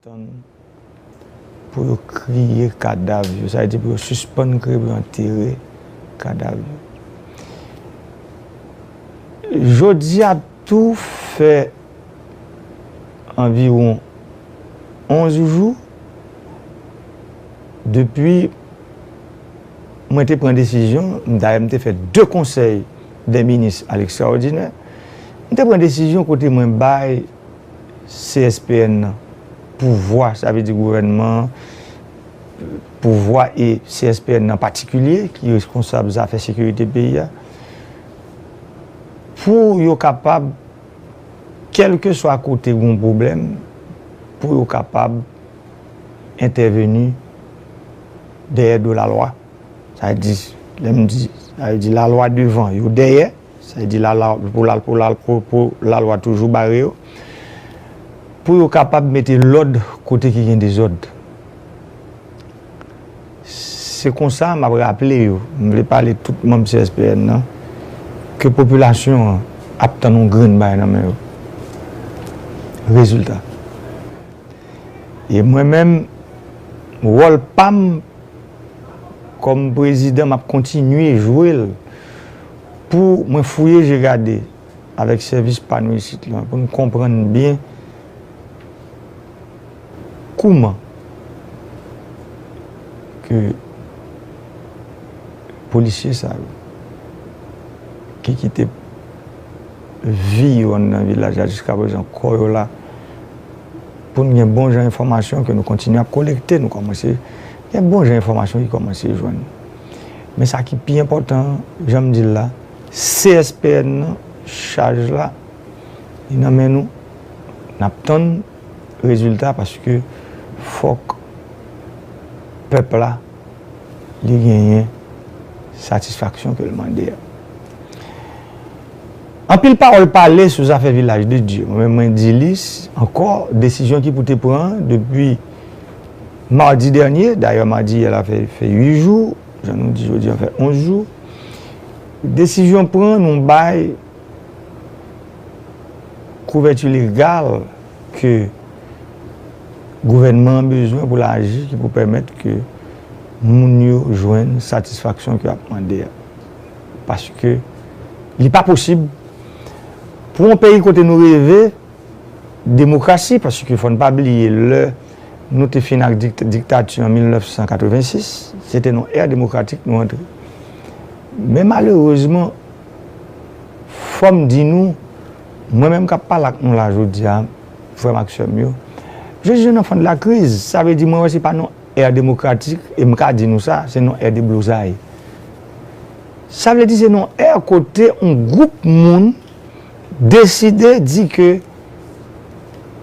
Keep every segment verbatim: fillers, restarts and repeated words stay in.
tann pou yo kriye kadav yo, sa vle di pou yo sispann kriye, pou yo antere kadav yo. Jodi a tou fè anviwon onz jou depi mwen te pran desizyon, dayè m te fè de konsèy dè minis a lekstraòdinè, m te pran desizyon kote mwen bay C S P N nan pouvwa, sa vle di gouvènman an, pouvwa e C S P N nan patikilye ki reskonsab zafè sekirite peyi a, pou yo kapab, kèlkeswa kote gen yon pwoblèm, pou yo kapab entèveni dèyè do lalwa. Sa vle di, lè m di, sa vle di lalwa devan, yo dèyè, sa vle di lalwa, pou, pou, pou lalwa toujou bare yo, pou yo kapab mete lòd kote ki gen dezòd. Se konsa m ap raple yo, m vle pale tout manm C S P N nan, ke popilasyon an ap tann yon grenn bagay nan men yo. Rezilta. E mwen menm, wòl pa m kòm prezidan, m ap kontinye jwe l pou mwen fouye je gade avèk sèvis pa nou isit lan, pou n konprann byen kouman ke polisye sa yo ki kite vi yo anndan vilaj la jiskaprezan, kò yo la, pou n gen bon jan enfòmasyon ke nou kontinye ap kolekte, nou kòmanse gen bon jan enfòmasyon ki kòmanse jwenn. Men sa ki pi enpòtan an, jan m di l la, C S P N nan, chaj la, li nan men nou. N ap tann rezilta paske fòk pèp la, li genyen satisfaksyon ke l mande a. Anpil pawòl pale sou zafè Vilaj de Dye. Mwen menm, mwen di li s-, ankò, desizyon ki pou te pran depi madi dènye, dayè madi yè la fè, fè uit jou, jan nou di jodi a fè onz jou. Desizyon pran, nou bay kouvèti legal ke gouvènman an bezwen pou l aji, ki pou pèmèt ke moun yo jwenn satisfaksyon ke y ap mande a. Paske li pa posib pou yon peyi kote nou reve demokrasi, paske fò n pa bliye lè nou te fin ak dikt-, diktati an mil nèf san katrevensis, se te nan ère demokratik nou antre. Men malerezman, fò m di nou, mwen menm k ap pale ak nou la jodi a, frè m ak sè m yo, je suis un enfant de la crise. Sa vle di, mwen wè se pa nan ère demokratik, e m ka di nou sa, se nan ère deblozay. Sa vle di se nan ère kote yon gwoup moun deside di ke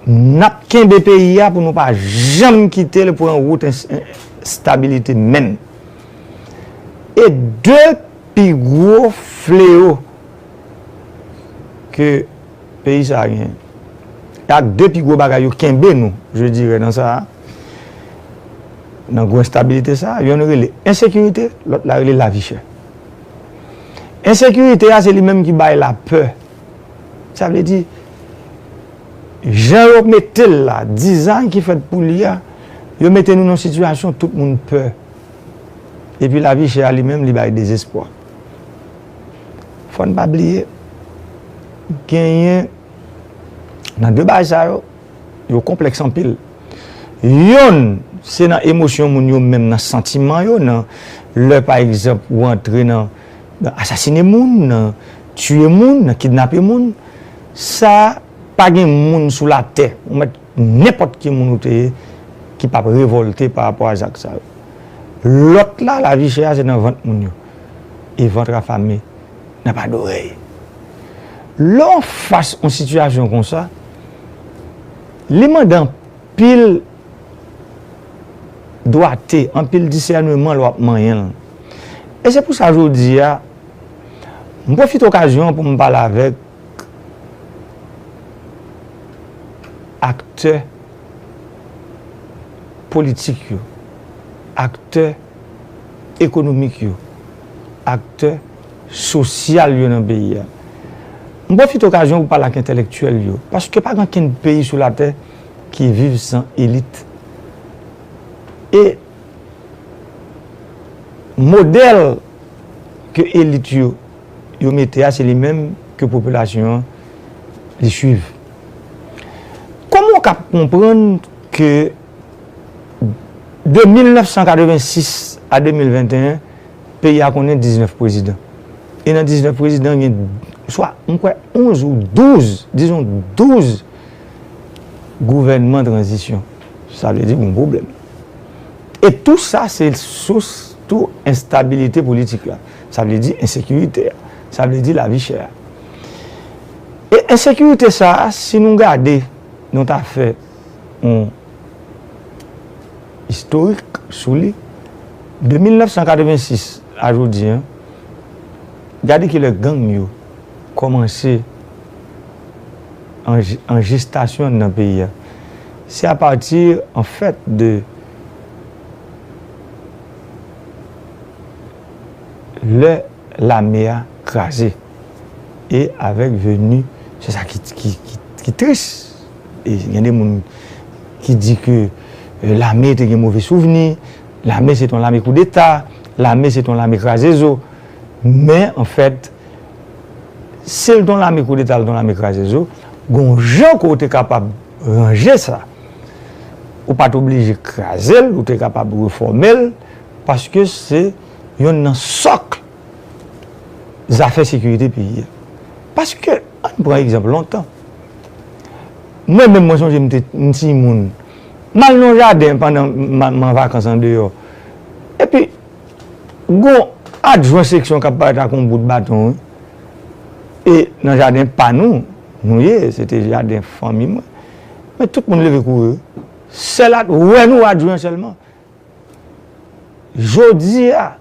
n ap kenbe peyi a pou nou pa janm kite l pran wout ens-, enstabilite menm. E de pi gwo fleo ke peyi sa a genyen, ak de pi gwo bagay yo kenbe nou, je dirais, nan sa a, nan gwo enstabilite sa a, yonn rele ensekirite, lòt la rele lavi chè. Ensekirite a, se li menm ki bay lapè. Sa vle di, jan yo mete l la, dizay ki fèt pou li a, yo mete nou nan sitiyasyon tout moun pè. Epi lavi chè a li menm, li bay dezespwa. Fò n pa bliye, genyen nan de bagay sa yo, yo konplèks anpil. Yonn, se nan emosyon moun yo menm, nan santiman yo, nan lè, pa egzanp, ou antre nan, nan asasine moun, nan tiye moun, nan kidnape moun. Sa, pa gen moun sou latè, ou mèt nenpòt ki moun ou te ye, ki p ap revòlte pa rapò a zak sa yo. Lòt la, lavi chè a, se nan vant moun yo. E vant afame n'a pas d'oreille. Lè w fas yon sitiyasyon konsa, li mande anpil dwate, anpil disèneman lè w ap manyen l. E se pou sa jodi a, m pwofite okazyon an pou m pale avèk aktè politik yo, aktè ekonomik yo, aktè sosyal yo nan peyi a. M pwofite okazyon pou pale ak entèlektyèl yo, paske pa gen okenn peyi sou latè qui vivent sans élite. E modèl ke elit yo, yo mete a, se li menm ke popilasyon an li swiv. Kòman w ka konprann ke de mil nèf san katreven sis a de mil venteyen, peyi a konnen diznèf prezidan. E nan diznèf prezidan, gen swa, m kwè, onz ou douz, dizon douz gouvènman tranzisyon. Sa vle di gon pwoblèm. E tou sa, se sous tou enstabilite politik la. Sa vle di ensekirite a. Sa vle di lavi chè a. E ensekirite sa a, si nou gade, nou ta fè yon istorik sou li, de mil nèf san katreven sis a jodi a, gade kilè gang yo kòmanse an, an jestasyon nan peyi a. Se apati, anfèt, de lè lame a kraze. E avèk veni, se sa ki, ki, ki, ki tris. E gen de moun ki di ke, eh, lame te gen move souvni, lame se t yon lame koudeta, lame se t yon lame kraze zo. Men, anfèt, si l t yon lame koudeta, l t yon lame kraze zo, gon jan ke w te kapab ranje sa. Ou pa t oblije kraze l, ou te kapab refòme l, paske se yonn nan sòk zafè sekirite peyi a. Paske, ann pran egzanp lontan. Mwen menm, mwen sonje m te m timoun. M al nan jaden pandan m, m an vakans andeyò. Epi, gon adjwen seksyon k ap parèt ak yon bout baton, wi. E nan jaden pa nou, nou ye, se te jaden fanmi mwen. Men tout moun leve kouri. Sèl at, wè nou adjwen sèlman. Jodi a,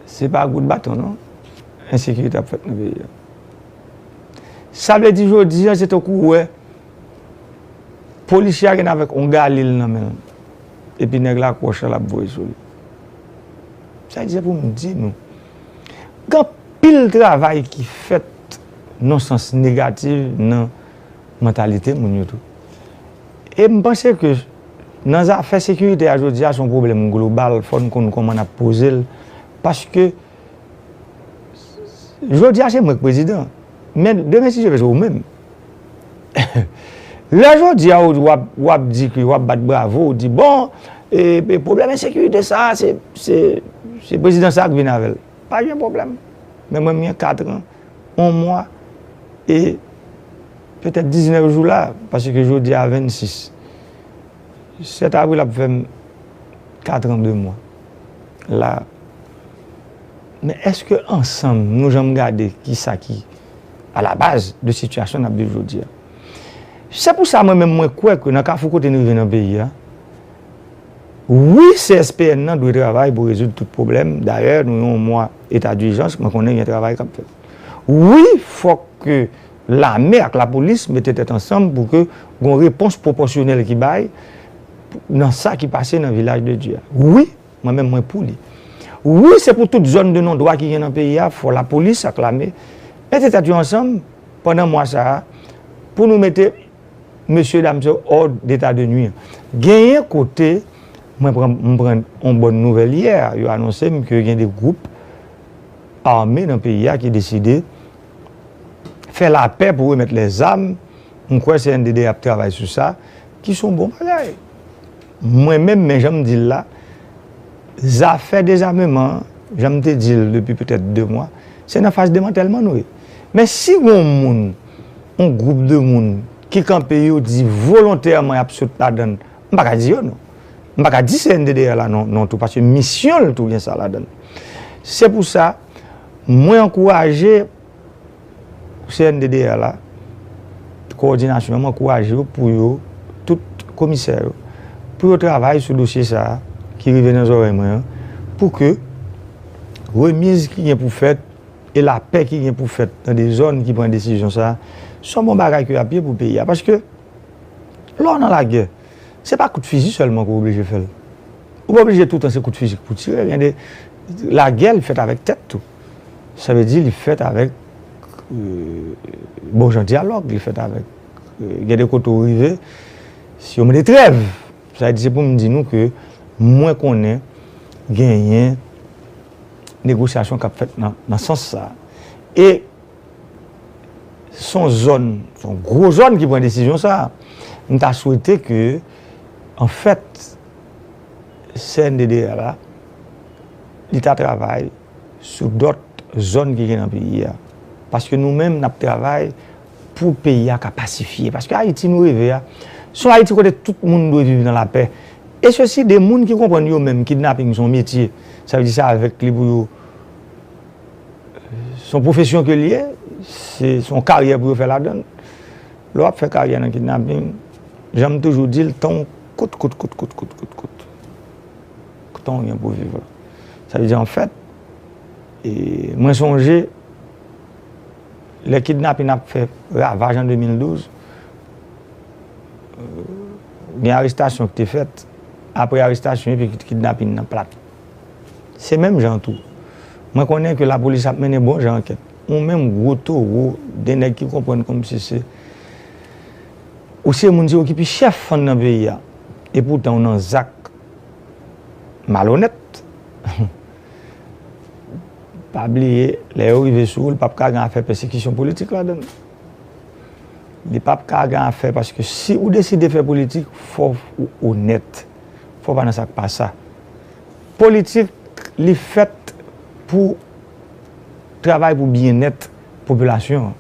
se pa gout baton, non. Ensekirite ap fèt nan peyi a. Sa vle di jodi a, se tankou w wè polisye a gen avèk yon galil nan men l. Epi nèg la kwòch la l ap voye sou li. Sa vle di, se pou m di nou. Gen anpil travay ki fèt nan sans negatif nan mantalite moun yo tou. E m panse ke nan zafè sekirite a jodi a, se yon pwoblèm global, fò n konn kòman n ap poze l. Paske jodi a se mwen k prezidan. Men demen, si Dye vle, se ou menm. Lè jodi a, w ap, w ap di ke w ap bat bravo, w di, bon, e, e pwoblèm ensekirite sa, se, se, se prezidan sa k vin avè l. Pa gen pwoblèm. Men mwen, m gen kat an, yon mwa, e petèt diznèf jou la, paske jodi a vennsis. Sèt avril ap fè m kat an de mwa la. Men èske ansanm nou janm gade kisa ki alabaz de sitiyasyon n ap viv jodi a? Se pou sa mwen menm mwen kwè ke nan kafou kote n rive nan peyi a, wi, C S P N nan dwe travay pou rezoud tout pwoblèm. Dayè, nou yon mwa eta dijans, mwen konnen gen travay k ap fèt. Wi, fòk ke lame ak lapolis mete tèt ansanm pou ke gon repons pwopòsyonèl ki bay nan sa ki pase nan Vilaj de Dye a. Wi, mwen menm mwen pou li. Wi, se pou tout zòn de non dwa ki gen nan peyi a, fò lapolis ak lame mete tèt yo ansanm pandan mwa sa a pou nou mete mesye dam sa yo hors d'état de nuire. Genyen kote, mwen pran, m pran yon bòn nouvèl yè, yo anonse m ke gen de gwoup ame nan peyi a ki deside fè lapè pou remèt lèzam. M kwè C N D D ap travay sou sa, ki se yon bon bagay. Mwen menm, men jan m di l la, zafè dezameman an, jan m te di l depi petèt de mwa, se nan faz demantèlman nou ye. Men si gon moun, yon gwoup de moun ki kanpe, yo di volontèman y ap sot ladan l, m pa ka di yo non. M pa ka di C N D D R la non, non tou, paske misyon l tou gen sa ladan l. Se pou sa, mwen ankouraje C N D D R la, kowòdinasyon an, m ankouraje yo pou yo, tout komisè yo, pou yo travay sou dosye sa a ki rive nan zòrèy mwen an, pou ke remiz ki gen pou fèt e lapè ki gen pou fèt nan de zòn ki pran desizyon sa a, se yon bon bagay ke y ap ye pou peyi a. Paske, lè w nan lagè, se pa kout fizi sèlman ke w oblije fè l. Ou pa oblije toutan se kout fizi pou tire. Gen de lagè, l fèt avèk tèt tou. Sa vle di li fèt avèk euh, bon jan dyalòg, li fèt avèk euh, gen de kote ou rive, si yo mande trèv, sa vle di se pou m di nou ke mwen konnen genyen negosyasyon k ap fèt nan, nan sans sa. E se yon zòn, se yon gwo zòn ki pran desizyon sa. M ta swete ke, anfèt, C N D D A la, li ta travay sou dòt zòn ki gen nan peyi a. Paske nou menm, n ap travay pou peyi a ka pasifye. Paske Ayiti nou reve a, se yon Ayiti kote tout moun dwe viv nan lapè. E sesi de moun ki konprann yo menm kidnaping se yon metye. Sa vle di se avèk li pou yo, se yon pwofesyon ke l ye, se se yon karyè pou yo fè ladan l. Lè w ap fè karyè nan kidnaping, jan m toujou di l, tan w kout, kout, kout, kout, kout, kout, kout. Tan w gen pou viv la. Sa vle di, anfèt, e mwen sonje, lè kidnaping ap fè ravaj an de mil douz, gen arestasyon ki te fèt. Apre arestasyon, epi kidnaping nan plat. Se menm jan tou. Mwen konnen ke lapolis ap mennen bon jan ankèt. Ou menm gwo towo, de nèg ki konprann kòmsi se ou se moun se ou ki pi chèf fann nan peyi a. Epoutan ou nan zak malonèt. Pa bliye, lè yo rive sou ou, li p ap ka gen afè pèsekisyon politik ladan l. Li p ap ka gen afè, paske si ou deside fè politik, fò ou onèt. Fò w pa nan sa k pa sa. Politik, li fèt pou travay pou byennèt popilasyon an.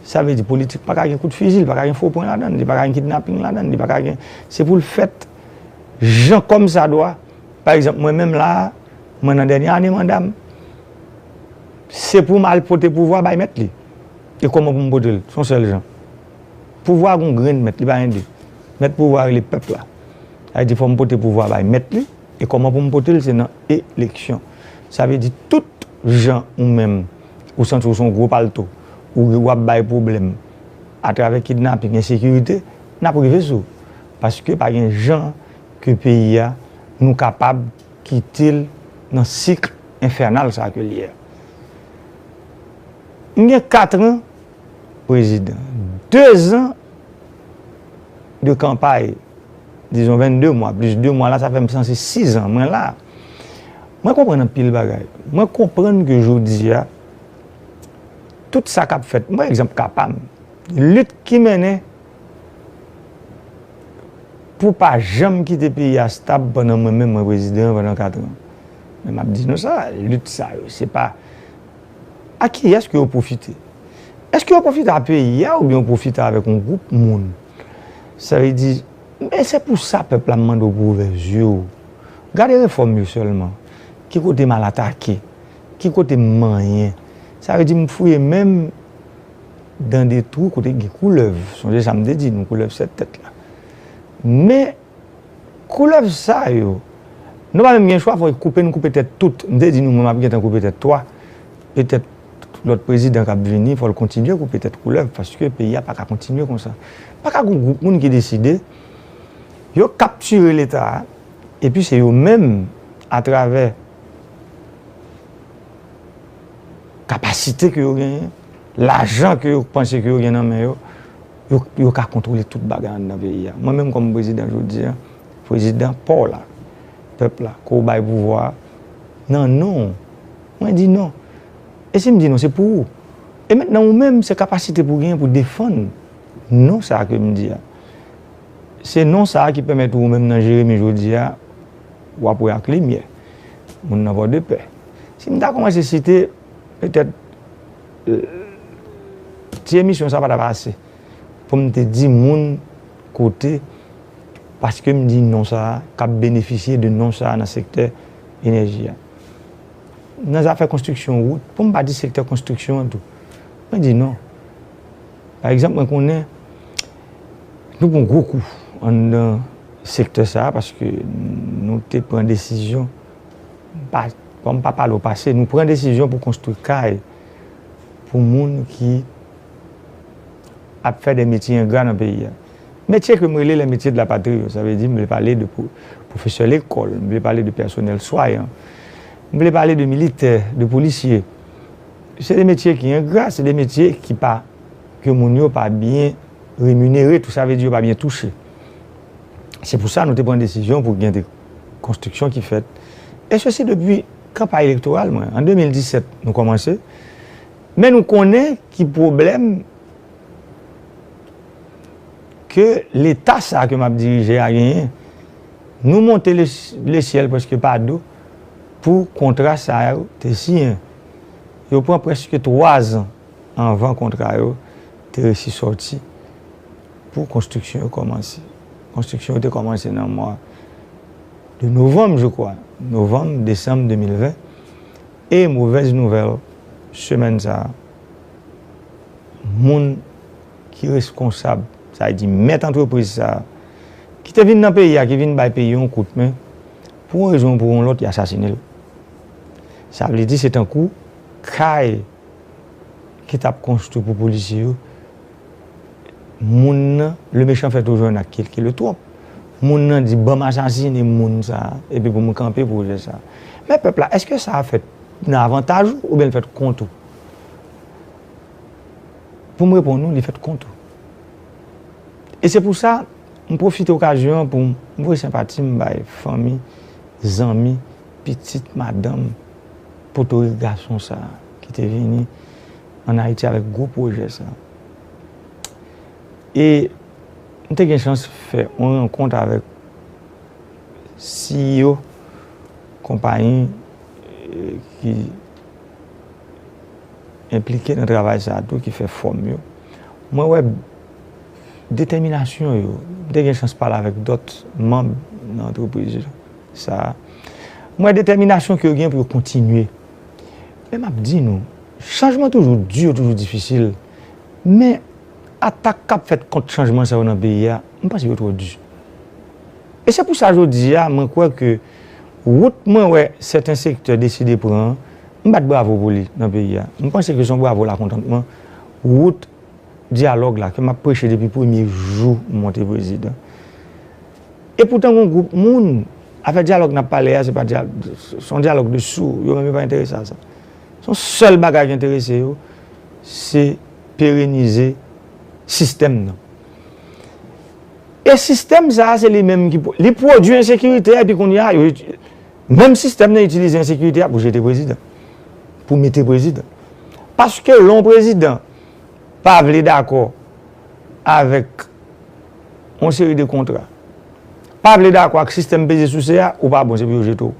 Sa vle di politik pa ka gen kout fizi, li pa ka gen fo pwen ladan l, li pa ka gen kidnaping ladan l, li pa ka gen, se pou l fèt jan kòmsadwa. Pa egzanp, mwen menm la a, mwen nan dènye ane manda m. Se pou m al pote pouvwa bay mèt li. E kòman pou m pote l? Se yon sèl jan. Pouvwa a gon grenn mèt, li pa gen de. Mèt pouvwa a rele pèp la. Sa vle di fò m pote pouvwa a bay mèt li. E kòman pou m pote l? Se nan eleksyon. Sa vle di tout jan ou menm, ou santi w se yon gwo palto, ou, w ap bay pwoblèm atravè kidnaping, ensekirite, n ap rive sou ou. Paske pa gen jan ke peyi a, nou kapab kite l nan sik enfènal sa ke l ye a. M gen kat an prezidan, de zan de kanpay, dizon vennde mwa, plis de mwa la, sa fè m sanse sizan mwen la. Mwen konprann anpil bagay. Mwen konprann ke jodi a, tout sa k ap fèt, mwen egzanp ka pa m, lit ki mennen pou pa janm kite peyi a stab pandan mwen menm mwen prezidan an pandan kat an. Men m ap di nou sa, lit sa yo, se pa a kiyès ke yo pwofite? Èske yo pwofite a peyi a oubyen yo pwofite avèk yon gwoup moun? Sa vle di, men se pou sa pèp la m mande w pou ouvè zye w. Gade refòm yo sèlman. Ki kote m al atake? Ki kote m manyen? Sa vle di m fouye men m dan de twou kote gen koulèv. Sonje sa m te di nou, koulèv sèt tèt la. Men koulèv sa yo, nou pa menm gen chwa, fò koupe n koupe tèt tout. M te di nou, mwen m ap gentan koupe tèt twa. Petèt lòt prezidan k ap vini, fò l kontinye koupe tèt koulèv, paske peyi a pa ka kontinye konsa. Pa ka gen yon gwoup moun ki deside, yo kaptire Leta a, epi se yo menm, atravè kapasite ke yo genyen, lajan ke yo panse ke yo gen nan men yo, yo, yo ka kontwole tout bagay anndan peyi a. Mwen menm kòm prezidan jodi a, prezidan pa w la, pèp la, ke w bay pouvwa a, nan non w, mwen di non. E si m di non, se pou ou. E mentnan ou menm, se kapasite pou w genyen pou defann non sa a ke m di a. Se non sa a ki pèmèt ou menm nan Jeremi jodi a, w ap wè ak limyè. Moun nan Pòdepè. Si m ta kòmanse site, petèt, euh, ti emisyon sa pa t ap ase pou m te di moun kote, paske m di non sa a, k ap benefisye de non sa a nan sektè enèji a. Nan zafè konstriksyon wout, pou m pa di sektè konstriksyon an tou. Mwen di non. Pa egzanp, mwen konnen nou pran gwo kou anndan sektè sa a, paske nou te pran desizyon, pa, bon, m pa pale w pase, nou pran desizyon pou konstwi kay pou moun ki ap fè de metye engra nan peyi a. Metye ke m rele les métiers de la patrie yo, sa vle di m vle pale de pwo-, pwofesè lekòl, m vle pale de pèsonèl swayan, m vle pale de militè, de polisye, Se de metye ki engra, se de metye ki pa, ke moun yo pa byen reminere, tou sa vle di yo pa byen touche. Se pou sa nou te pran desizyon pou gen de konstriksyon ki fèt. E sesi depi kanpay elektoral mwen. An de mil disèt, nou kòmanse. Men nou konnen ki pwoblèm ke leta sa ke m ap dirije a genyen. Nou monte le, lesyèl prèske pa do pou kontra sa yo te siyen. Yo pran prèske twa zan anvan kontra yo te resi sòti pou konstriksyon yo kòmanse. Konstriksyon yo te kòmanse nan mwa de novanm, je crois. Novanm, desanm de mil ven. E movèz nouvèl, semèn sa a, moun ki reskonsab, sa vle di mèt antrepriz sa a, ki te vin nan peyi a, ki vin bay peyi yon kout men, pou yon rezon ou pou yon lòt, y asasine l. Sa vle di se tankou kay ki t ap konstwi pou polisye yo, moun nan, le méchant fait toujours un acte qu'il le trompe. Moun nan di, "Ban m asasine moun sa a, epi pou m kanpe pwojè sa a." Men pèp la, èske sa a fèt nan avantaj ou oubyen l fèt kont ou? Pou m reponn ou, li fèt kont ou. E se pou sa, m pwofite okazyon an pou m voye senpati m bay fanmi, zanmi, pitit, madanm, potorik gason sa a ki te vini ann Ayiti avèk gwo pwojè sa a. E m te gen chans fè yon rankont avèk C E O konpayi, eh, ki enplike nan travay sa a tou, ki fè fòm yo. Mwen wè detèminasyon yo. M te gen chans pale avèk dòt manm nan antrepriz sa a. Mwen wè detèminasyon ke yo gen pou yo kontinye. Men m ap di nou, chanjman toujou di, toujou difisil. Men atak k ap fèt kont chanjman sa yo nan peyi a, m panse yo twò di. E se pou sa jodi a, mwen kwè ke wout mwen wè sèten sektè deside pran an, m bat bravo pou li nan peyi a. M panse ke se yon bravo lakontantman. Wout dyalòg la, ke m ap preche depi premye jou m monte prezidan. E poutan, gen yon gwoup moun, afè dyalòg n ap pale a, se pa dyal-, se yon dyalòg de sou, yo menm yo pa enterese a sa. Se yon sèl bagay ki enterese yo, se perenize sistèm nan. E sistèm sa a, se li menm ki pwo-, li pwodui ensekirite a, epi kounye a, yo iti-, menm sistèm nan itilize ensekirite a pou jete prezidan, pou mete prezidan. Paske lè yon prezidan pa vle dakò avèk yon seri de kontra, pa vle dakò ak sistèm peze souse a, ou pa bon, se pou yo jete w.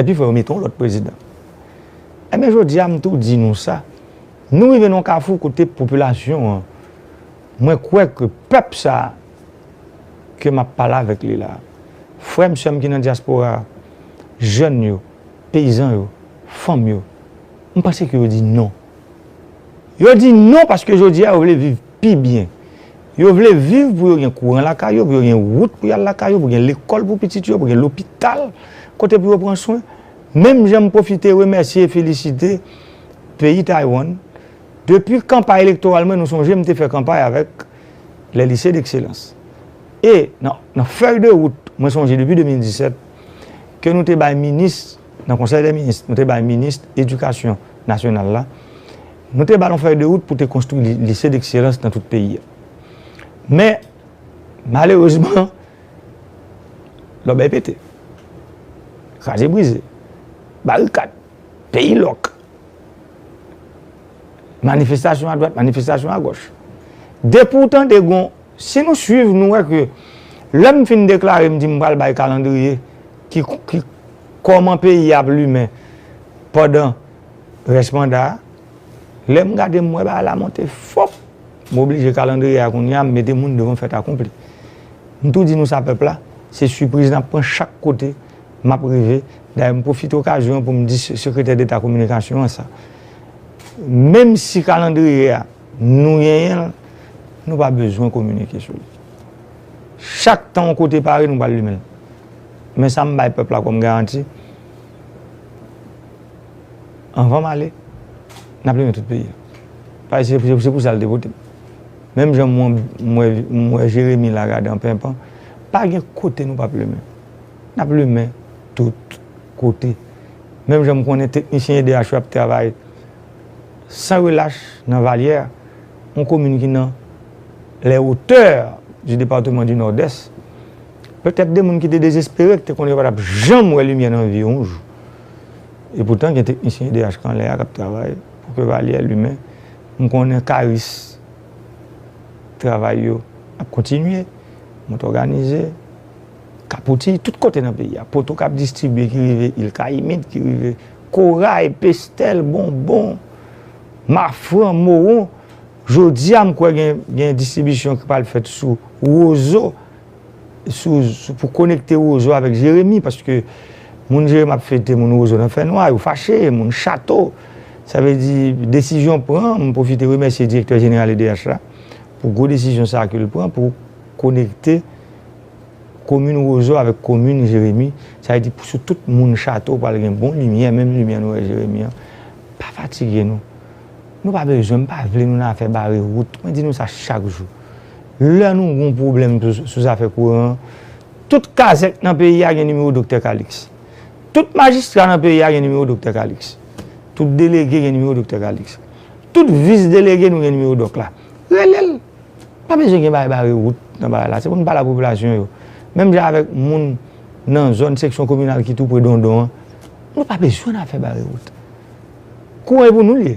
Epi fò yo mete yon lòt prezidan. Enben, jodi a, m tou di nou sa. Nou rive nan yon kafou kote popilasyon an, mwen kwè ke pèp sa a ke m ap pale avèk li la, frè m, sè m ki nan dyaspora a, jèn yo, peyizan yo, fanm yo, m panse ke yo di non. Yo di non paske jodi a yo vle viv pi byen. Yo vle viv pou yo gen kouran lakay yo, pou yo gen wout pou y al lakay yo, pou gen lekòl pou pitit yo, pou gen lopital kote pou yo pran swen. Menm jan m pwofite remèsye e felisite peyi Taiwan. Depi kanpay elektoral mwen, nou sonje m te fè kanpay avèk les lycées d'excellence. E nan, nan fèy de wout, mwen sonje depi de mil disèt, ke nou te bay minis, nan Konsèy dè Minis, nou te bay minis edikasyon nasyonal la, nou te ba l yon fèy de wout pou te konstwi li-, lise dekselans nan tout peyi a. Men, malerezman, lòbèy pete, kraze brize, barikad, peyi lòk, manifestasyon adwat, manifestasyon agòch. Depi w tande gon, si nou swiv, nou wè ke lè m fin deklare, m di m pral bay kalandriye ki, ki kòman peyi a ap limen pandan rès manda a. Lè m gade, m wè bagay la monte fòp. M oblije kalandriye a kounye a, m mete moun devan fèt akonpli. M tou di nou sa, pèp la, se sipriz n ap pran chak kote m ap rive. Dayè, m pwofite okazyon an pou m di se-, sekretè deta kominikasyon an sa. Menm si kalandriye a, nou genyen l, nou pa bezwen kominike sou li. Chak tan yon kote pare, nou pral limen l. Men sa m bay pèp la kòm garanti, anvan m ale, n ap limen tout peyi a. Paske se, se, se pou sa l te vote m. Menm jan mwen, mwen, mwen Jeremi la gade an penpan, pa gen kote nou p ap limen. N ap limen tout kote. Menm jan m konnen teknisyen E D H yo ap travay San relach nan Valyè, yon komin ki nan les hauteurs du département du Nord-Est, petèt de moun ki te dezespere, ki te konnen yo pa t ap janm wè limyè nan vi yo yon jou. Epoutan, gen teknisyen E D H ki anlè a k ap travay pou ke Valyè limen. M konnen Karis, travay yo ap kontinye, Mont Òganize, Kapouti, tout kote nan peyi a. Poto k ap distribye, ki rive Il Kayimit, ki rive Koray, Pestèl, Bonbon, Mafran, Mowon. Jodi a, m kwè gen, gen distribisyon ki pral fèt sou Wozo, sou, sou, pou konekte Wozo avèk Jeremi, paske moun Jeremi ap fete, moun Wozo nan fènwa, yo fache, moun Chato. Sa vle di, desizyon pran, m pwofite remèsye direktè jeneral E D H la pou gwo desizyon sa a ke l pran pou konekte komin Wozo avèk komin Jeremi. Sa vle di, sou tout moun Chato pral gen bon limyè, menm limyè nou wè Jeremi an. Pa fatige nou. Nou pa bezwen, m pa vle nou nan afè bare wout. Mwen di nou sa chak jou. Lè nou gon pwoblèm sou, sou zafè kouran an, tout kazèk nan peyi a gen nimewo Doktè Kaliks. Tout majistra nan peyi a gen nimewo Doktè Kaliks. Tout delege gen nimewo Doktè Kaliks. Tout vis delege nou gen nimewo dòk la. Rele l. Pa bezwen gen bay bare wout nan bagay la. Se pou n pale a popilasyon yo. Menm jan avèk moun nan zòn seksyon kominal ki tou pre Dondon an, nou pa bezwen nan afè bare wout. Kouran e pou nou l ye.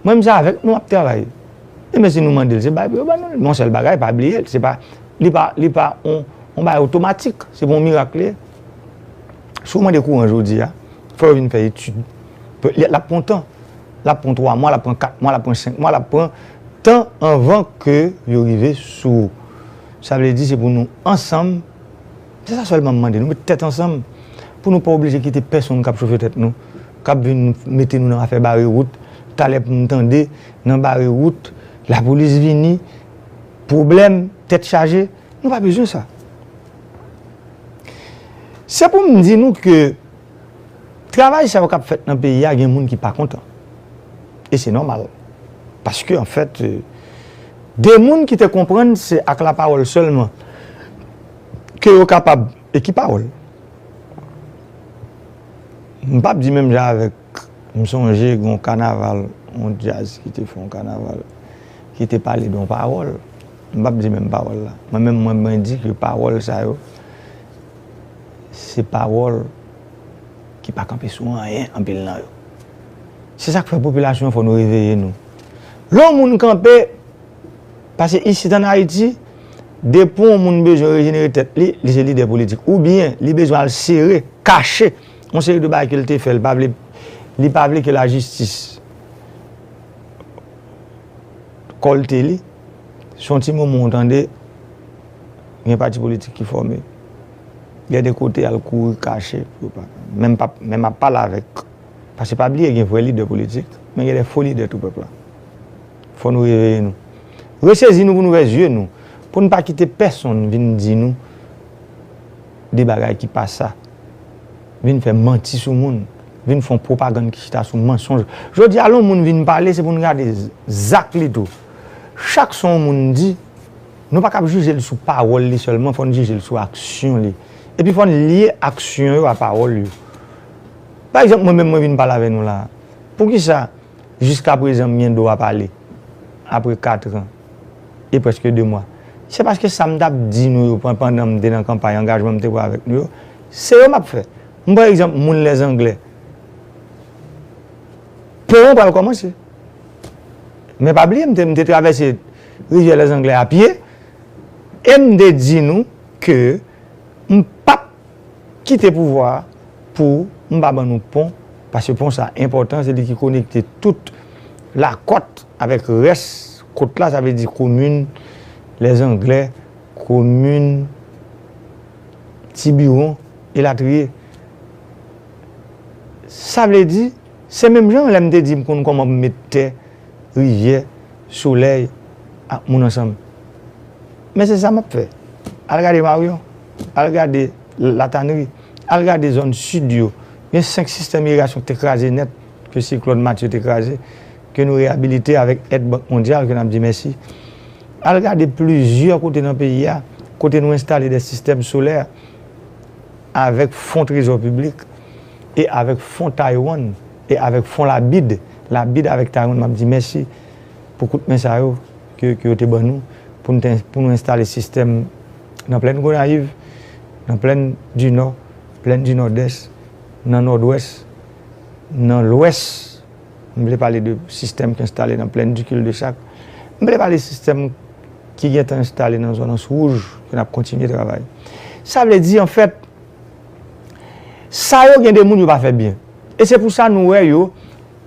Mwen menm se avèk nou ap travay. E men si nou mande l, se bay pou yo ban nou l. Men yon sèl bagay, pa bliye l, se pa, li pa, li pa on, on bagay otomatik. Se pa on mirak li ye. Si w mande kouran jodi a, fò yo vin fè etid. L ap pran tan. L ap pran twa mwa, l ap pran kat mwa, l ap pran senk mwa, l ap pran tan anvan ke yo rive sou ou. Sa vle di se pou nou ansanm, se sa sèlman m mande nou, met tèt ansanm pou nou pa oblije kite pèsonn k ap chofe tèt nou, k ap vin mete nou nan afè bare wout, talè pou m tande nan bare wout, lapolis vini, pwoblèm, tèt chaje, nou pa bezwen sa. Se pou m di nou ke travay sa yo k ap fèt nan peyi a, gen moun ki pa kontan. E se nòmal. Paske, anfèt, de moun ki te konprann se ak lapawòl sèlman ke yo kapab, e ki pawòl? M p ap di menm jan avèk, m sonje gen yon kanaval, yon djaz ki te fè yon kanaval, ki te pale de yon pawòl. M p ap di menm pawòl la. Mwen menm, mwen, mwen di ke pawòl sa yo, se pawòl ki pa kanpe sou anyen, anpil nan yo. Se sa k fè popilasyon an fò nou reveye nou. Lè yon moun kanpe, paske isit ann Ayiti, depi yon moun bezwen rejenere tèt li, li se lidè politik. Oubyen, li bezwen al sere, kache, yon seri de bagay ke l te fè, li pa vle, li pa vle ke lajistis kòlte li. Se yon ti moman w tande, gen pati politik ki fòme. Gen de kote al kouri kache pou yo pa. Men m p ap, men m ap pale avèk. Paske pa bliye gen vrè lidè politik, men gen de fo lidè tou pèp la. Fò nou reveye nou. Resezi nou pou nou ouvè zye nou. Pou n pa kite pèsonn vin di nou de bagay ki pa sa. Vin fè manti sou moun, vin fè yon pwopagann ki chita sou mansonj. Jodi a, lè yon moun vin pale, se pou n gade zak li tou. Chak sa yon moun di, nou pa kab jije l sou pawòl li sèlman, fò n jije l sou aksyon li. Epi fò n lye aksyon yo a pawòl yo. Pa egzanp, mwen menm, mwen vin pale avè nou la a. Poukisa jiskaprezan m gen dwa pale apre katran e prèske de mwa? Se paske sa m t ap di nou yo pan-, pandan m te nan kanpay angajman m te pran avèk nou yo, se yo m ap fè. M pran egzanp moun Lèzanglè. Pon an pral kòmanse. Men pa bliye, m te, m te travèse rivyè Lèzanglè a pye e m te di nou ke m p ap kite pouvwa a pou m pa ban nou pon, paske pon sa enpòtan, se li ki konekte tout lakòt avèk rès kòt la, sa vle di komin Lèzanglè, komin Tibiwon, elatriye. Sa vle di, se menm jan lè m te di m konn kòman pou m met tè, rivyè, solèy ak moun ansanm. Men se sa m ap fè. Al gade Maryon, al gade Latanri, al gade zòn sid yo. Gen senk sistèm irigasyon ki te kraze nèt, ke siklòn Matye te kraze, ke nou reyabilite avèk èd Bank Mondyal, ke n ap di mèsi. Al gade plizyè kote nan peyi a, kote nou enstale de sistèm solè avèk fon trezò piblik e avèk fon Taiwan e avèk fon labid, Labid avèk Tyrone, m ap di mèsi pou kout men sa yo ke, ke yo te ban nou pou nou, te, pou nou enstale sistèm nan plèn Gonayiv, nan plèn di Nò, plèn di Nòdès, nan Nòdwès, nan Lwès. M vle pale de sistèm ki enstale nan plèn di Kildesak. M vle pale sistèm ki gentan enstale nan zòn Anse Rouge, ke n ap kontinye travay. Sa vle di, anfèt, sa yo gen de moun yo pa fè byen. E se pou sa nou wè yo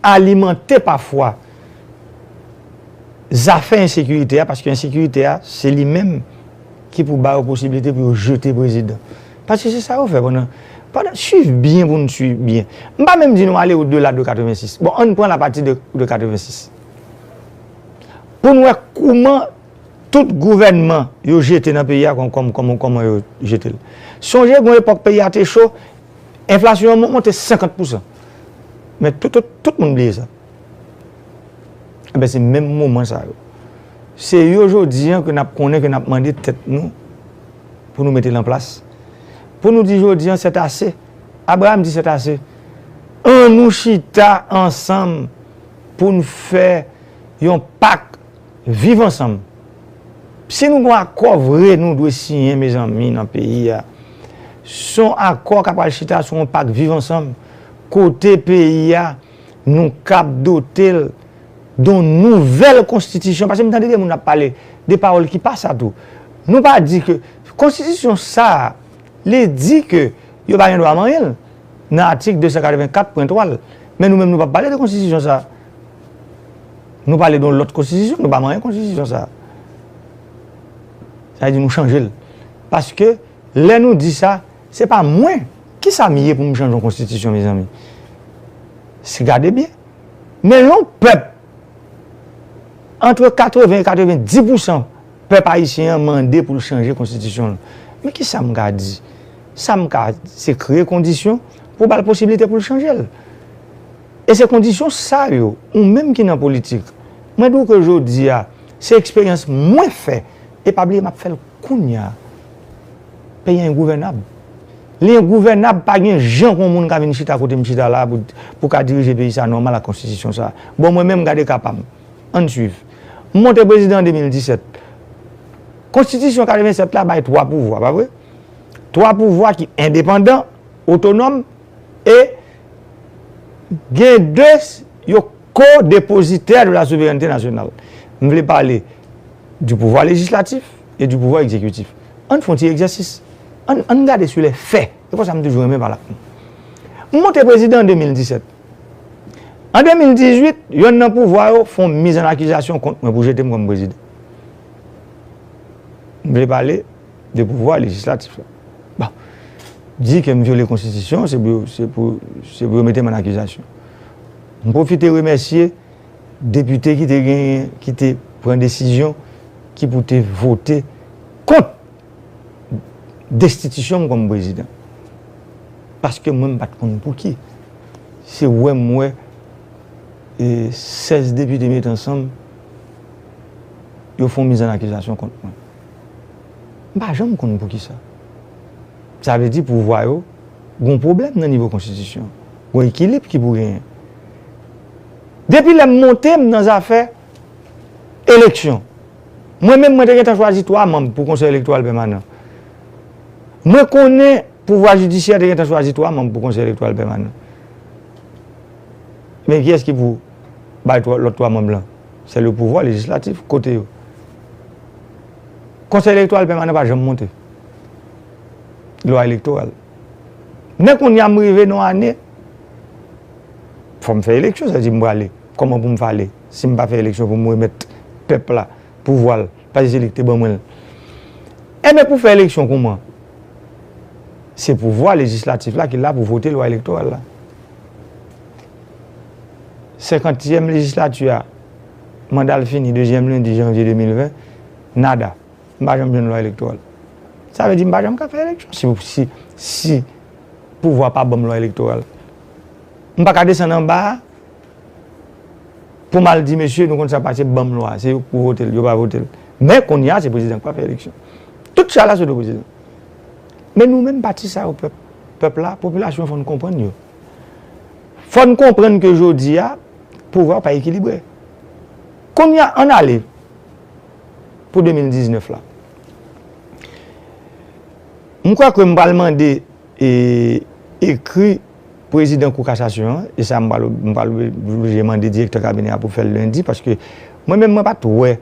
alimante pafwa zafè ensekirite a, paske ensekirite a, se li menm ki pou ba yo posiblite pou yo jete prezidan. Paske se sa yo fè pandan, pandan, swiv byen pou n swiv byen. M pa menm di nou ale odela de katrevensis. Bon, ann pran lapati de, de katrevensis. Pou n wè kouman tout gouvènman yo jete nan peyi a, kòm, kòm, kòm, kòman yo jete l. Sonje, gon epòk peyi a te cho, enflasyon an mon-, monte senkant pousan. Men tout, tout, tout moun bliye sa. Enben, se menm moman sa yo. Se yo jodi an ke n ap konnen, ke n ap mande tèt nou pou nou mete l an plas. Pou nou di jodi an, sètase. Abraham di sètase. Ann nou chita ansanm pou n fè yon pak viv ansanm. Si nou gon akò vre nou dwe siyen, mezanmi, nan peyi a, se yon akò k ap pral chita sou yon pak viv ansanm, kote peyi a, nou kab dote l d on nouvèl konstitisyon. Paske m tande de moun ap pale de pawòl ki pa sa tou. Nou pa di ke konstitisyon sa a, li di ke yo pa gen dwa manyen l nan atik de san katrevenkat pwen twa l. Men nou menm, nou p ap pale de konstitisyon sa a. Nou pale de yon lòt konstitisyon, nou pa manyen konstitisyon sa a. Sa vle di nou chanje l. Paske lè nou di sa, se pa mwen. Kisa m ye pou m chanje yon konstitisyon, mezanmi? Se gade byen. Men yon pèp, antre katreven e katrevendis pousan pèp ayisyen an mande pou l chanje konstitisyon l. Men kisa m ka di? Sa m ka, se kreye kondisyon pou ba l posiblite pou l chanje l. E se kondisyon sa yo, ou menm ki nan politik, mwen di w ke jodi a, se eksperyans mwen fè, e pa bliye m ap fè l kounye a. Peyi a engouvènab. Li engouvènab, pa gen jan pou yon moun ka vin chita kote m chita la pou, pou ka dirije peyi sa nòmal ak konstitisyon sa. Bon, mwen menm, gade ka pa m. Ann swiv. M monte prezidan an de mil disèt. Konstitisyon katrevennsèt la bay twa pouvwa, pa vre? Twa pouvwa ki endepandan, otonòm, e gen de, yo co-dépositaires de la souveraineté nationale. M vle pale du pouvoir législatif et du pouvoir exécutif. Ann fè yon ti egzèsis. Ann, ann gade sou lè fè. Se konsa m toujou renmen pale ak nou. M monte prezidan an de mil disèt. An de mil dizuit, yonn nan pouvwa yo fè yon miz an akizasyon kont mwen pou jete m kòm prezidan. M vle pale de pouvwa lejislatif la. Bon, di ke m vyole konstitisyon, se pou, se pou, se pou yo mete m an akizasyon. M pwofite remèsye depite ki te genyen, ki te pran desizyon ki pou te vote kont destitisyon m kòm prezidan. Paske mwen, m pa t konn pou ki. Se wè m wè, e, sèz depite met ansanm, yo fè yon miz an akizasyon kont mwen. M pa janm konn pou ki sa. Sa vle di pouvwa yo gon pwoblèm nan nivo konstitisyon. Gon ekilib ki pou genyen. Depi lè m monte, m nan zafè eleksyon. Mwen menm, mwen te gentan chwazi twa manm pou Konsèy Elektoral Pèmanan. Mwen konnen pouvwa jidisyè te gentan chwazi twa manm pou Konsèy Elektoral Pèmanan. Men kiyès ki pou bay twa, lòt twa manm lan? Se le pouvwa lejislatif, kote yo? Konsèy Elektoral Pèmanan pa janm monte. Lwa elektoral. Men kounye a m rive nan ane, fò m fè eleksyon, sa vle di m prale. Kòman pou m fè ale? Si m pa fè eleksyon pou m remèt pèp la pouvwa l, paske se li ki te ban mwen l. Enben, pou fè eleksyon kòman? Se pouvwa lejislatif la ki la pou vote lwa elektoral la. Senkantyèm lejislati a, manda l fini dezyèm lendi janvye de mil ven, nada. M pa janm jwenn lwa elektoral. Sa vle di m pa janm ka fè eleksyon. Si, si, si pouvwa pa ban m lwa elektoral, m pa ka desann anba a pou m al di, mesye, nou konn sa pase, ban m lwa a. Se yo k pou vote l, yo pa vote l. Men kounye a, se prezidan k pa fè eleksyon. Tout chay la sou do prezidan. Men nou menm pati sa yo, pèp, pèp la, popilasyon, fò n konprann yo. Fò n konprann ke jodi a, pouvwa pa ekilibre. Kounye a, ann ale pou de mil diznèf la. M kwè ke m pral mande e, ekri prezidan Kou Kasasyon an, e sa m pral, m pral oblije mande direktè kabinè a pou fè l lendi, paske mwen menm, mwen pa t wè,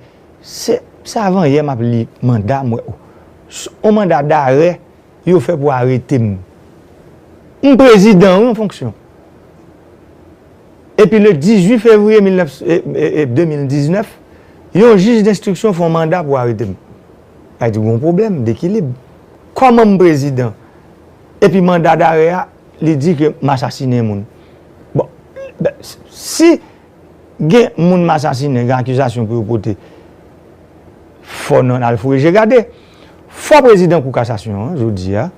se, se avan yè m ap li manda, m wè, o, s-, on manda darè yo fè pou arete m. M prezidan, wi, an fonksyon. Epi le dizuit fevriye mil nèf, e, e, e, de mil diznèf, yon jij denstriksyon fè yon manda pou arete m. Sa di gon pwoblèm dekilib. Kòman m prezidan? Epi manda darè a, li di ke m asasinen moun. Bon, ben, si gen moun m asasinen, gen akizasyon pou yo pote, fò n al foure je gade. Fò prezidan Kou Kasasyon an, jodi a,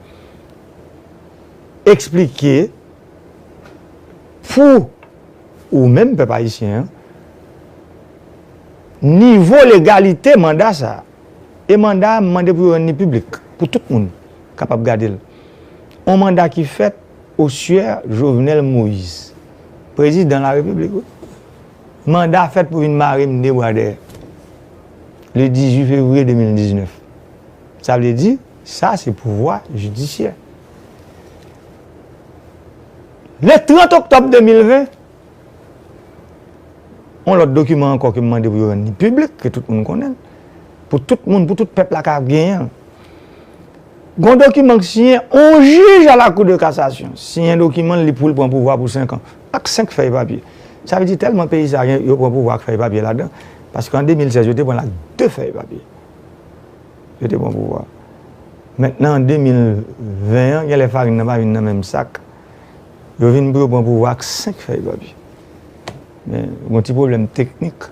eksplike pou ou menm, pèp ayisyen an, nivo legalite manda sa a. E manda a, m mande pou yo rann li piblik, pou tout moun kapab gade l. On manda ki fèt au sieur Jovenel Moïse, prezidan larepiblik, wi. Manda fèt pou vin mare m de bra dèyè. Le dizuit fevriye de mil diznèf. Sa vle di, sa se pouvwa jidisyè. Le trant oktòb de mil ven, on lòt dokiman ankò ke m mande pou yo rann li piblik, ke tout moun konnen l, pou tout moun, pou tout pèp la ka genyen l. Gon dokiman k siyen, on jij a la Cour de cassation siyen dokiman li pou l pran pouvwa pou senk an, ak senk fèy papye. Sa vle di tèlman peyi sa a gen, yo pran pouvwa ak fèy papye ladan, paske an de mil sèz, yo te pran l ak de fèy papye. Yo te pran pouvwa. Mentnan, an de mil ven an, genlè farin nan pa vin nan menm sak. Yo vin pou yo pran pouvwa ak senk fèy papye. Men, gon ti pwoblèm teknik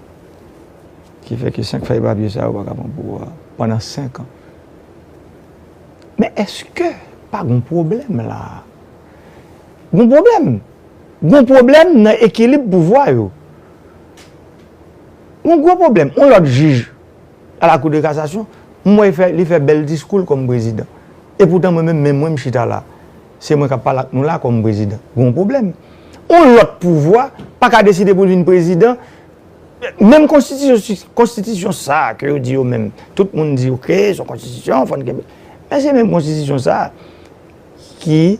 ki fè ke senk fèy papye sa yo pa ka pran pouvwa pandan senk an. Men èske pa gon pwoblèm la? Gon pwoblèm. Gon pwoblèm nan ekilib pouvwa yo. Gon gwo pwoblèm. On lòt jij a la Cour de cassation, m wè li fè, li fè bèl diskou l kòm prezidan. Epoutan mwen menm, men mwen m chita la. Se mwen k ap pale ak nou la kòm prezidan. Gon pwoblèm. On lòt pouvwa pa ka deside pou l vin prezidan. Menm konstitisyon, konstitisyon sa a ke yo di yo menm, tout moun di, oke, se yon konstitisyon, fò n kenbe. Men se menm konstitisyon sa a ki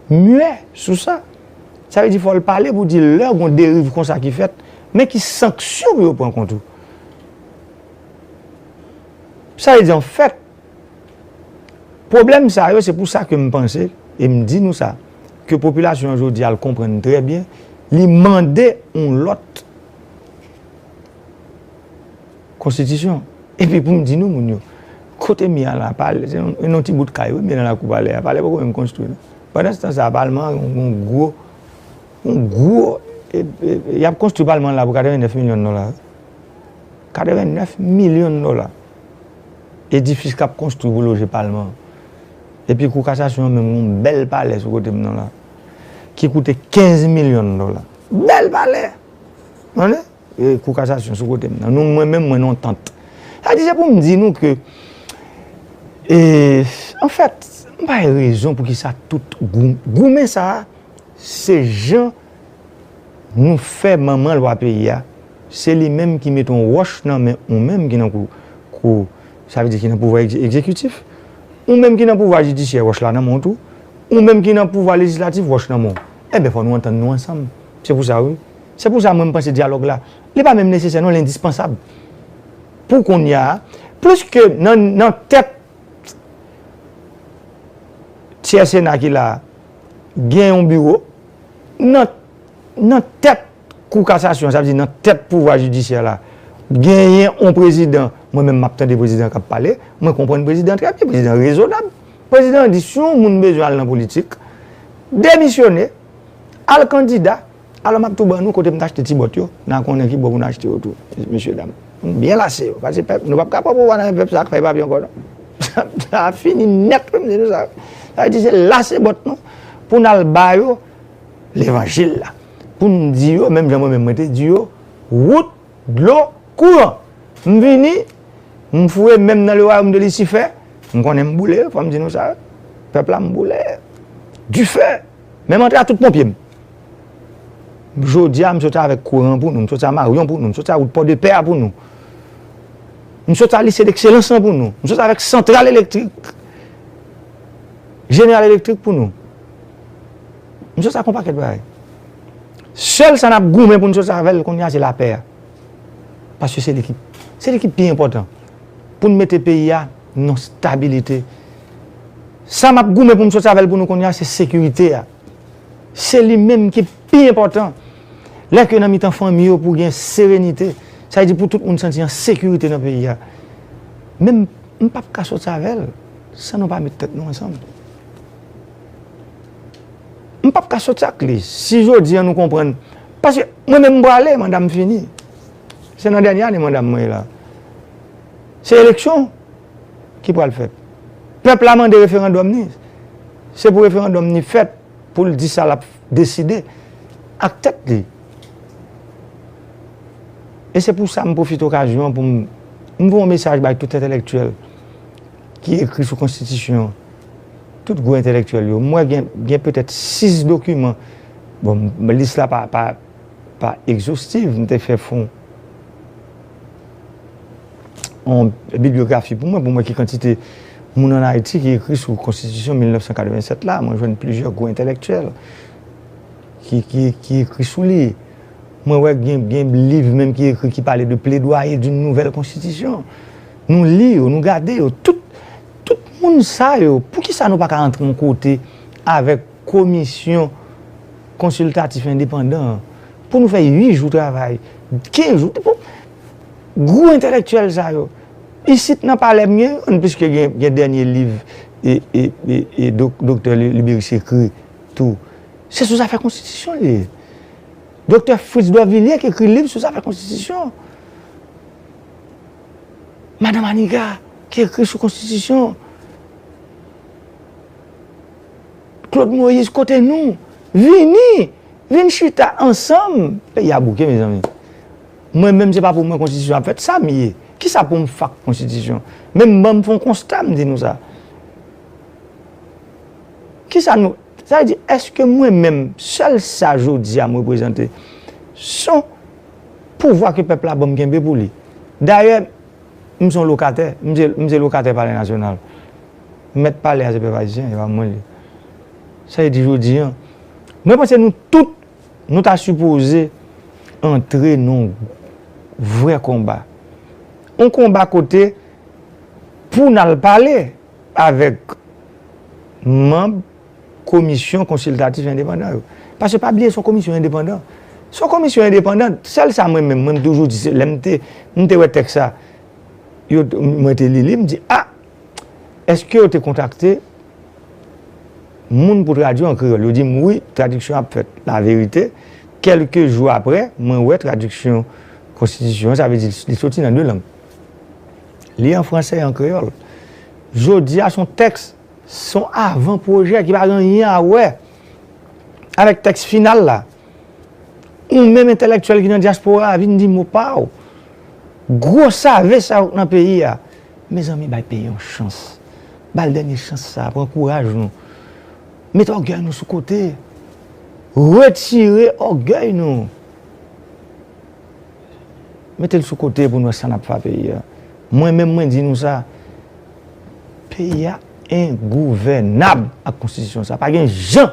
muet sou sa. Sa vle di fò l pale pou di lè gon deriv konsa ki fèt, men ki sanksyon pou yo pran kont ou. Sa vle di, anfèt, pwoblèm sa yo, se pou sa ke m panse, e m di nou sa, ke popilasyon an jodi a l konprann trè byen, li mande yon lòt konstitisyon. Epi pou m di nou, moun yo, kote m ye a la, palè, se yon, yon ti bout kay, wi, m ye nan lakou palè a. Palè poko menm konstwi, non. Pandan se tan sa a, palman an, yon, yon gwo, yon gwo, e, e, e, y ap konstwi palman an la pou katrevennèf milyon dola. Katrevennèf milyon dola. Edifis k ap konstwi pou loje palman an. Epi kou kasasyon an menm, yon bèl palè sou kote m nan la, ki koute kenz milyon dola. Bèl palè! Tande? E, kou kasasyon sou kote m nan. Nou, mwen menm, mwen nan yon tant. Sa di, se pou m di nou ke, e, anfèt, m pa gen rezon pou ki sa tout gou-, goumen sa a, se jan nou fè manman lwa peyi a, se li menm ki mete yon wòch nan men ou menm ki nan kou, kou, sa vle di ki nan pouvwa egze-, egzekitif, ou menm ki nan pouvwa jidisyè, wòch la nan men w tou, ou menm ki nan pouvwa lejislatif, wòch nan men w. Enben, fò nou antann nou ansanm. Se pou sa, wi. Se pou sa, mwen, m panse dyalòg la, li pa menm nesesè, non, l endispansab. Pou kounye a, pliske nan, nan tèt tyè Sena ki la a, gen yon biwo, nan, nan tèt Kou Kasasyon, sa vle di nan tèt pouvwa jidisyè la, genyen yon prezidan, mwen menm m ap tande prezidan k ap pale, mwen konprann prezidan trè byen, prezidan rezonab. Prezidan an di si yon moun bezwen al nan politik, demisyone, al kandida, alò m ap tou ban nou kote m t achte ti bòt yo, n a konnen ki bò pou n achte yo tou, mesye dam. Nou byen lase yo, paske pèp, nou p ap ka pran pouvwa nan men pèp sa k fè papye ankò non. Sa, sa fini nèt, wi, m di nou sa. Sa vle di se lase bòt nou pou n al ba yo levanjil la. Pou n di yo, menm jan mwen menm mwen te di yo, wout, dlo, kouran. M vini, m foure men m nan le wayòm de Lisifè, m konnen m boule, fò m di nou sa. Pèp la, m boule. Difè. Menm antre a tout ponpye m. Jodi a, m soti avèk kouran pou nou, m soti a Maryon pou nou, m soti a wout Pòdepè a pou nou. M soti a lise dekselans lan pou nou, m soti avèk santral elektrik, jeneral elektrik pou nou. M soti ak yon pakèt bagay. Sèl sa n ap goumen pou n soti avè l kounye a, se lapè a. Paske se li ki, se li ki pi enpòtan. Pou n mete peyi a nan stabilite. Sa m ap goumen pou m soti avè l pou nou kounye a, se sekirite a. Se li menm ki pi enpòtan. Lè ke nan mitan fanmi yo pou gen serenite, sa vle di pou tout moun santi an sekirite nan peyi a. Men m, m p ap ka soti avè l san nou pa met tèt nou ansanm. M p ap ka soti ak li. Si jodi a nou konprann, paske mwen menm m prale, manda m fini. Se nan dènye ane manda m mwen ye la. Se eleksyon ki pral fèt. Pèp la mande referandòm ni. Se pou referandòm ni fèt pou l di sa l ap deside ak tèt li. E se pou sa m pwofite okazyon an pou m, m voye yon mesaj bay tout entèlektyèl ki ekri sou konstitisyon an. Tout gwo entèlektyèl yo. M wè gen, gen petèt sis dokiman. Bon, m, lis la pa, pa, pa egzostiv. M te fè fon yon biblyografi pou mwen, pou mwen ki kantite moun ann Ayiti ki ekri sou konstitisyon mil nèf san katrevennsèt la. Mwen jwenn plizyè gwo entèlektyèl ki, ki, ki ekri sou li. Mwen wè gen, gen liv menm ki ekri ki pale de plaidoyer d'une nouvelle constitution. Nou li yo, nou gade yo. Tout, tout moun sa yo, poukisa nou pa ka antre yon kote avèk komisyon konsiltatif endepandan an pou nou fè uit jou travay, kenz jou, pou gwo entèlektyèl sa yo. Isit nan palè m gen youn, piske gen, gen dènye liv e, e, e, e dok-, doktè Li-, Liberis ekri tou. Se sou zafè konstitisyon li ye. Doktè Fritz Dorvilliers ki ekri liv sou zafè konstitisyon. Madanm Aniga ki ekri sou konstitisyon. Claude Moïse, kote nou? Vini! Vin chita ansanm! Peyi a bouke, mezanmi. Mwen menm, se pa pou mwen konstitisyon ap fèt. Sa m ye? Kisa pou m fak konstitisyon? Men m ban m fè yon konsta, m di nou sa. Kisa nou, sa vle di, èske mwen menm, sèl sa jodi a m reprezante, se yon pouvwa ke pèp la ban m kenbe pou li. Dayè, m se yon lokatè, m se, m se lokatè Palè Nasyonal. Mèt palè a se pèp ayisyen, e pa mwen li. Sa vle di jodi a, mwen panse nou tout, nou ta sipoze antre nan yon vrè konba. Yon konba kote pou n al pale avèk manm komisyon konsiltatif endepandan yo. Paske pa bliye se yon komisyon endepandan. Se yon komisyon endepandan, sèl sa mwen menm, mwen m toujou di, se lè m te, m te wè tèks sa, yo, mwen te li li, m di, a, èske yo te kontakte moun pou tradui an kreyòl? Yo di m, wi, tradiksyon ap fèt. Laverite, kèlke jou apre, mwen wè tradiksyon konstitisyon an, sa vle di li soti nan de lang. Li an fransè e an kreyòl. Jodi a, se yon tèks, se yon avan pwojè ki pa gen anyen a wè avèk tèks final la. Ou menm entèlektyèl ki nan dyaspora a, vin di mo pa w. Gwo save sa yo k nan peyi a. Mezanmi, bay peyi yon chans. Ba l dènye chans sa, pran kouraj nou. Mete ògèy nou sou kote. Retire ògèy nou. Mete l sou kote pou n wè sa n ap fè a peyi a. Mwen menm, mwen di nou sa, peyi a engouvènab ak konstitisyon sa. Pa gen jan.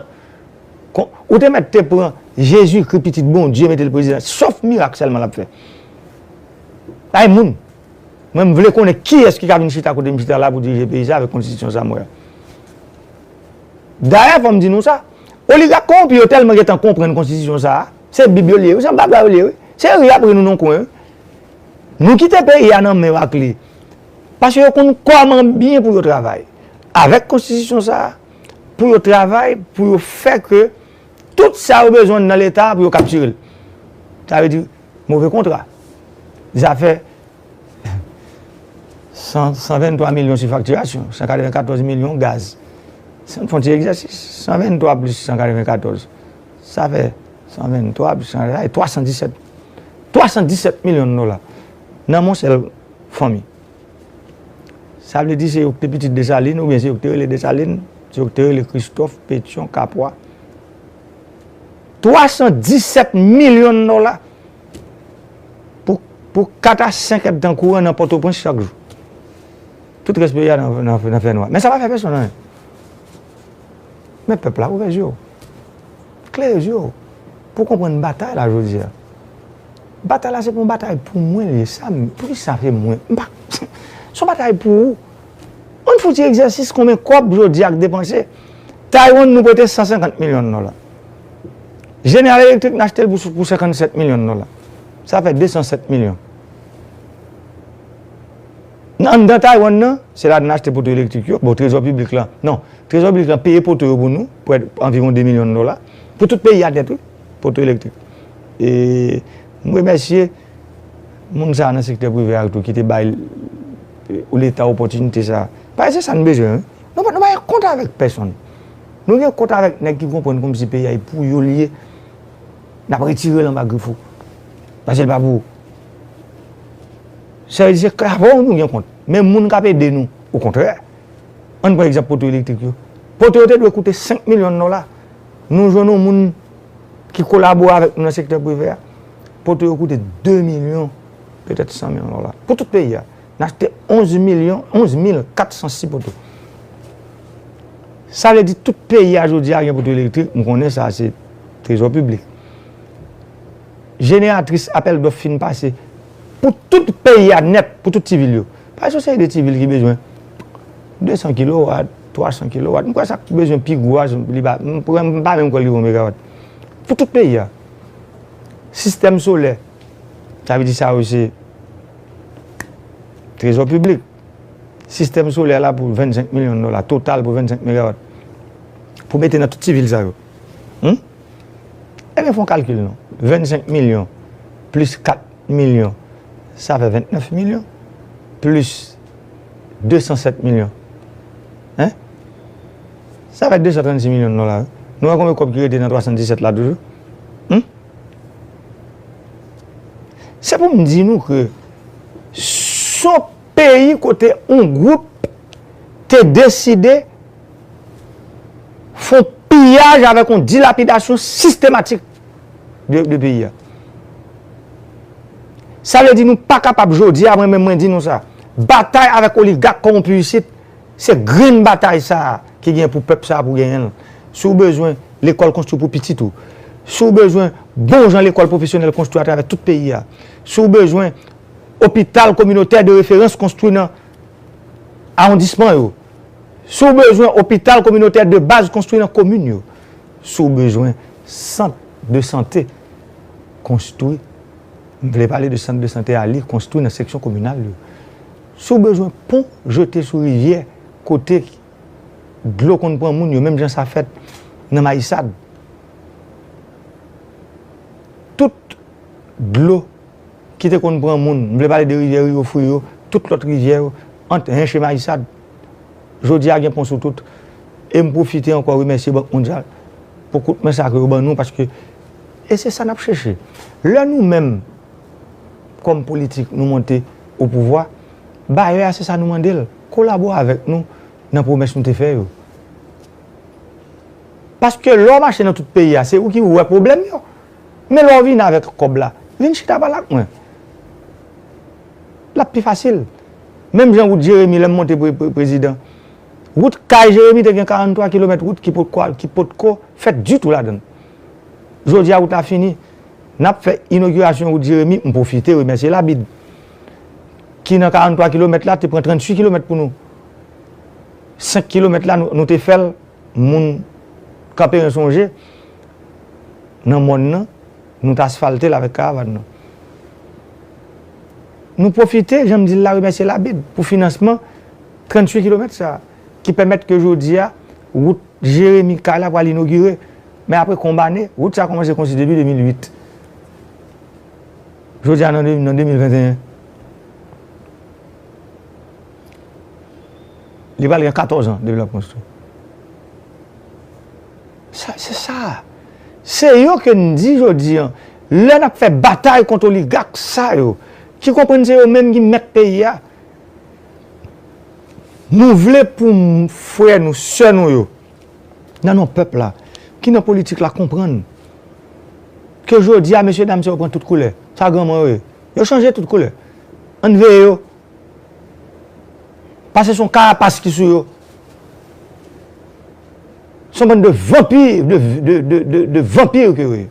Kon, ou te mèt te pran Jezikri, pitit Bondye, mete l prezidan. Sòf mirak sèlman l ap fè. Pa gen moun. Mwen, m vle konnen kiyès ki ka vin chita kote m chita la pou dirije peyi sa avèk konstitisyon sa m wè a. Dayè, fò m di nou sa, oligak kowonpi yo tèlman gentan konprann konstitisyon sa a, se Bib yo li ye, wi, se anba bra yo li ye, wi. Se ri y ap ri nou nan kwen, wi. Nou kite peyi a nan men yo ak li. Paske yo konn kòman byen pou yo travay avèk konstitisyon sa a, pou yo travay, pou yo fè ke tout sa yo bezwen nan Leta a, pou yo kaptire l. Sa vle di, move kontra. Zafè san, san venntwa milyon sou faktirasyon, san katrevenkatòz milyon gaz. Se yon ti egzèsis. San venntwa plis san katrevenkatòz, sa fè san venntwa plis san katrevenkatòz, twa san disèt. Twa san disèt milyon dola nan men yon sèl fanmi. Sa vle di se yo ki te pitit Desalin, oubyen se yo ki te rele Desalin, se yo ki te rele Kristòf, Petyon, Kapwa. Twa san disèt milyon dola pou, pou kat a senk èdtan kouran nan Pòtoprens chak jou. Tout rès peyi a nan, nan, nan fènwa. Men sa pa fè pèsonn anyen. Men pèp la, ouvè zye w. Klere zye w. Pou w konprann batay la jodi a. Batay la se pa yon batay pou mwen li ye. Sa m, poukisa se mwen? M pa, se yon batay pou ou. Ann fouti egzèsis konbyen kòb jodi a k depanse. Taiwan nou prete san senkant milyon dola. General Electric n achte l pou, pou senkannsèt milyon dola. Sa fè de san sèt milyon. Nan, anndan Taiwan nan, se la n achte poto elektrik yo. Bon, trezò piblik la, non. Trezò piblik la peye poto yo pou nou, pou anviwon de milyon dola. Pou tout peyi a nèt, wi. Poto elektrik. E m remèsye moun sa a nan sektè prive a tou ki te bay, e, Leta opòtinite sa a. Paske se sa n bezwen, wi. Nou pa, nou pa gen kont avèk pèsonn. Nou gen kont avèk nèg ki konprann kòmsi peyi a e pou yo li ye. N ap retire l anba grif ou. Paske l pa pou ou. Sa vle di se avè w nou gen kont. Men moun k ap ede nou, okontrè. Ann pran egzanp poto elektrik yo. Poto yo te dwe koute senk milyon dola. Nou jwenn yon moun ki kolabore avèk nou nan sektè prive a. Poto yo koute de milyon, petèt san milyon dola. Pou tout peyi a. N achte onz milyon, onz mil kat san sis poto. Sa vle di tout peyi a jodi a gen poto elektrik, m konnen sa se trezò piblik. Jeneratris apèl dòf fin pase pou tout peyi a nèt, pou tout ti vil yo. Pa gen yon seri de ti vil ki bezwen de san kilowat, twa san kilowat. M kwè sa k bezwen pi gwo a, li pa, m pa menm kwè li yon megawat. Pou tout peyi a. Sistèm solè, sa vle di sa yo se trezò piblik. Sistèm solè la pou vennsenk milyon dola, total pou vennsenk megawat. Pou mete nan tout ti vil sa yo. Hmm? Ebyen, fè yon kalkil non. Vennsenk milyon plis kat milyon, sa fè ventnèf milyon, plis de san sèt milyon. Hein? Sa fè de san trannsis milyon dola, wi. Nou wè konbyen kòb ki rete nan twa san disèt la toujou? Hmm? Se pou m di nou ke s on peyi kote yon gwoup te deside fè yon piyaj avèk yon dilapidasyon sistematik de, de peyi a. Sa vle di nou pa kapab jodi a, mwen menm mwen di nou sa. Batay avèk oligak kòwonpi isit, se grenn batay sa a ki gen pou pèp sa a pou genyen l. Si w bezwen lekòl konstwi pou pitit ou, si w bezwen bon jan lekòl pwofesyonèl konstwi atravè tout peyi a, si w bezwen opital kominotè de referans konstwi nan awondisman yo, si w bezwen opital kominotè de baz konstwi nan komin yo, si w bezwen sant de sante konstwi, m vle pale de sant de sante a li konstwi nan seksyon kominal yo. Si w bezwen pon jete sou rivyè kote dlo konn pran moun yo, menm jan sa fèt nan Mayisad. Tout dlo ki te konn pran moun, m vle pale de rivyè Riyo Friyo, tout lòt rivyè yo, ant Hench e Mayisad. Jodi a gen pon sou tout. E m pwofite ankò remèsye Bank Mondyal pou kout men sa ke yo ban nou, paske, e se sa n ap chèche. Lè nou menm, kòm politik, nou monte o pouvwa, bayè a se sa nou mande l, kolabore avèk nou nan pwomès nou te fè yo. Paske lè w mache nan tout peyi a, se ou ki wè pwoblèm yo. Men lè w vini avèk kòb la, vin chita pale ak mwen. L ap pi fasil. Menm jan wout Jeremi, lè m monte pre, pre, prezidan. Wout kay Jeremi te gen karanntwa kilomèt wout ki potko, ki potko fèt ditou ladan l. Jodi a, wout la fini. N ap fè inogirasyon wout Jeremi, m pwofite remèsye Labid, ki nan karanntwa kilomèt la, te pran tranntuit kilomèt pou nou. Senk kilomèt la, nou, nou te fè l, moun Kanperen sonje, nan mòn nan, nou t asfalte l avèk karavàn nan. Nou pwofite, jan m di l la, remèsye Labid pou finansman tranntuit kilomèt sa a, ki pèmèt ke jodi a, wout Jeremi kay la pral inogire. Men apre konbane, wout sa a kòmanse konstwi depi de mil uit. Jodi a, nan de, nan de mil venteyen. Li pral gen katòz an depi l ap konstwi. Sa, se sa. Se yo ke n di jodi an, lè n ap fè batay kont oligak sa yo, ki konprann se yo menm ki mèt peyi a, nou vle pou m, frè nou, sè nou yo, nan non pèp la, ki nan politik la konprann ke jodi a, mesye dam sa yo pran tout koulè. Sa granmoun yo ye. Yo chanje tout koulè. Ann veye yo. Paske se yon karapas ki sou yo. Se yon bann de vanpi, de, de, de, de, de vanpi ke yo ye.